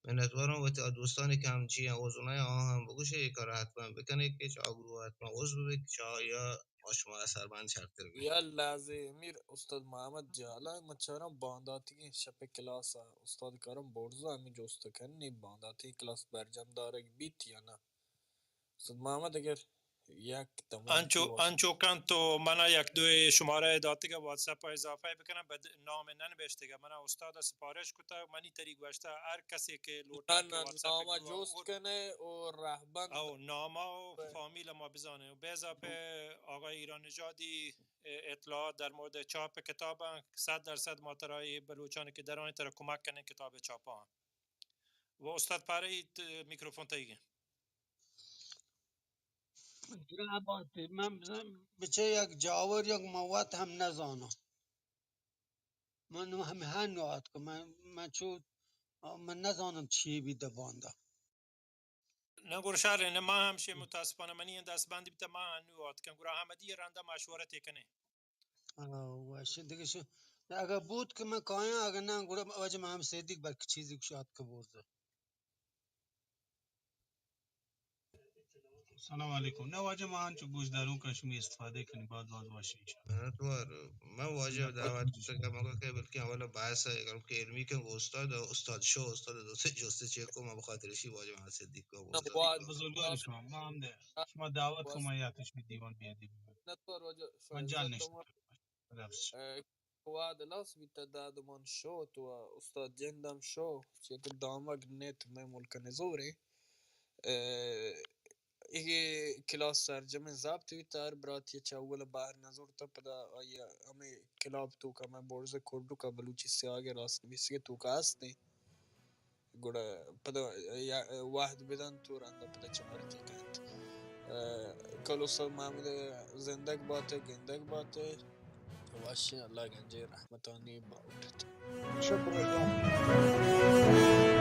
منتوارم وتی آ دوستانی کہ ہم چی عضو نہ، آ ہم بگوشے، یہ کار حتما بکنے کہ چا گروہ حتما عضو ببی، چا یا ما شما سربند شرتر بی. یا لحظے امیر استاد محمد جہلا، من چارم بانداتگیں شپ کلاس ء استاد کرم برزا ہمیں جست کنی، بانداتی کلاس برجم دارگ بیت یا نہ؟ استاد محمد اگر یک دمانے انچو، واسطہ انچو کن تو منا یک دوئے شمارہ داتگ ء واتساپ ء اضافہ بکنم، بد نام ننبشتگ ء منا استاد ء سفارش کتگ، منی تری گوشتہ ہر کسے کہ لوٹا نہ، کہ نہ، واتساپ نامہ گروہ جست اور کنے اور رہبند او نامہ و بہ- فامیل ما بزانے و بہ اضافہ آقای ایران نژادی اطلاعات در مورد چاپ کتاب، صد درصد ما ترا اے بلوچانی کہ درانی ترا کمک کنیں کتاب چاپاں. و استاد پرید، میکروفون تئیگیں. گران باتی، من بزن بچه یک جاور یک من وت هم نزانم. من هم هنو آتکم، من، من چو، من نزانم چی بی دباندا. نه گرشار نه، ما هم شی متاسفانه منی دست بندی بیتا، ما هنو آتکم، گرا احمدی رنده مشورت کنه. آه، وش دگه شو. اگه بود که من کایم، اگه نه، گڑا واجہ محمد صدیق بلکه چیزی گوشت که برزه. سلام علیکم. نه واجہ، ما انچو گوشداروں کہ شمی استفادہ کنی، باز باز وش انشاءاللہ. منتوار، من واجہ دعوت کتگ مگا کہ بلکہ اولا بحث ہے، اگر کہ علمی کن استاد، استاد شو، استاد دوست جوست چیک کو، ما بخاطر شی واجہ محمد صدیق کو بزرگوار شما، ما ہم دے، شما دعوت کو، ما یاتش بی دیوان بیادی. منتوار واجہ، من جان نشت. خدا حافظ. اه، واد لاس بیت داد من شو تو استاد جندم شو، چیت دامگ نیت میں ملک نزورے. اه، اے کلاس سرجمیں ضبط بیت، ہر براتی چہ اول بہر نزورتا، پدا آئی ہمے کلاب توکا مئے برز کڈکا بلوچی سیاگ راست نویسگ توکا ہستیں۔ گڑا پدا یا وہد بدنت و رندا پدا چہ مرکی کنت۔ کلو صاحب محمد، زندگ باتے، گندگ باتے، وشیں، اللہ گنجیں رحمتانی باہوٹ ات۔ شکر اللہ۔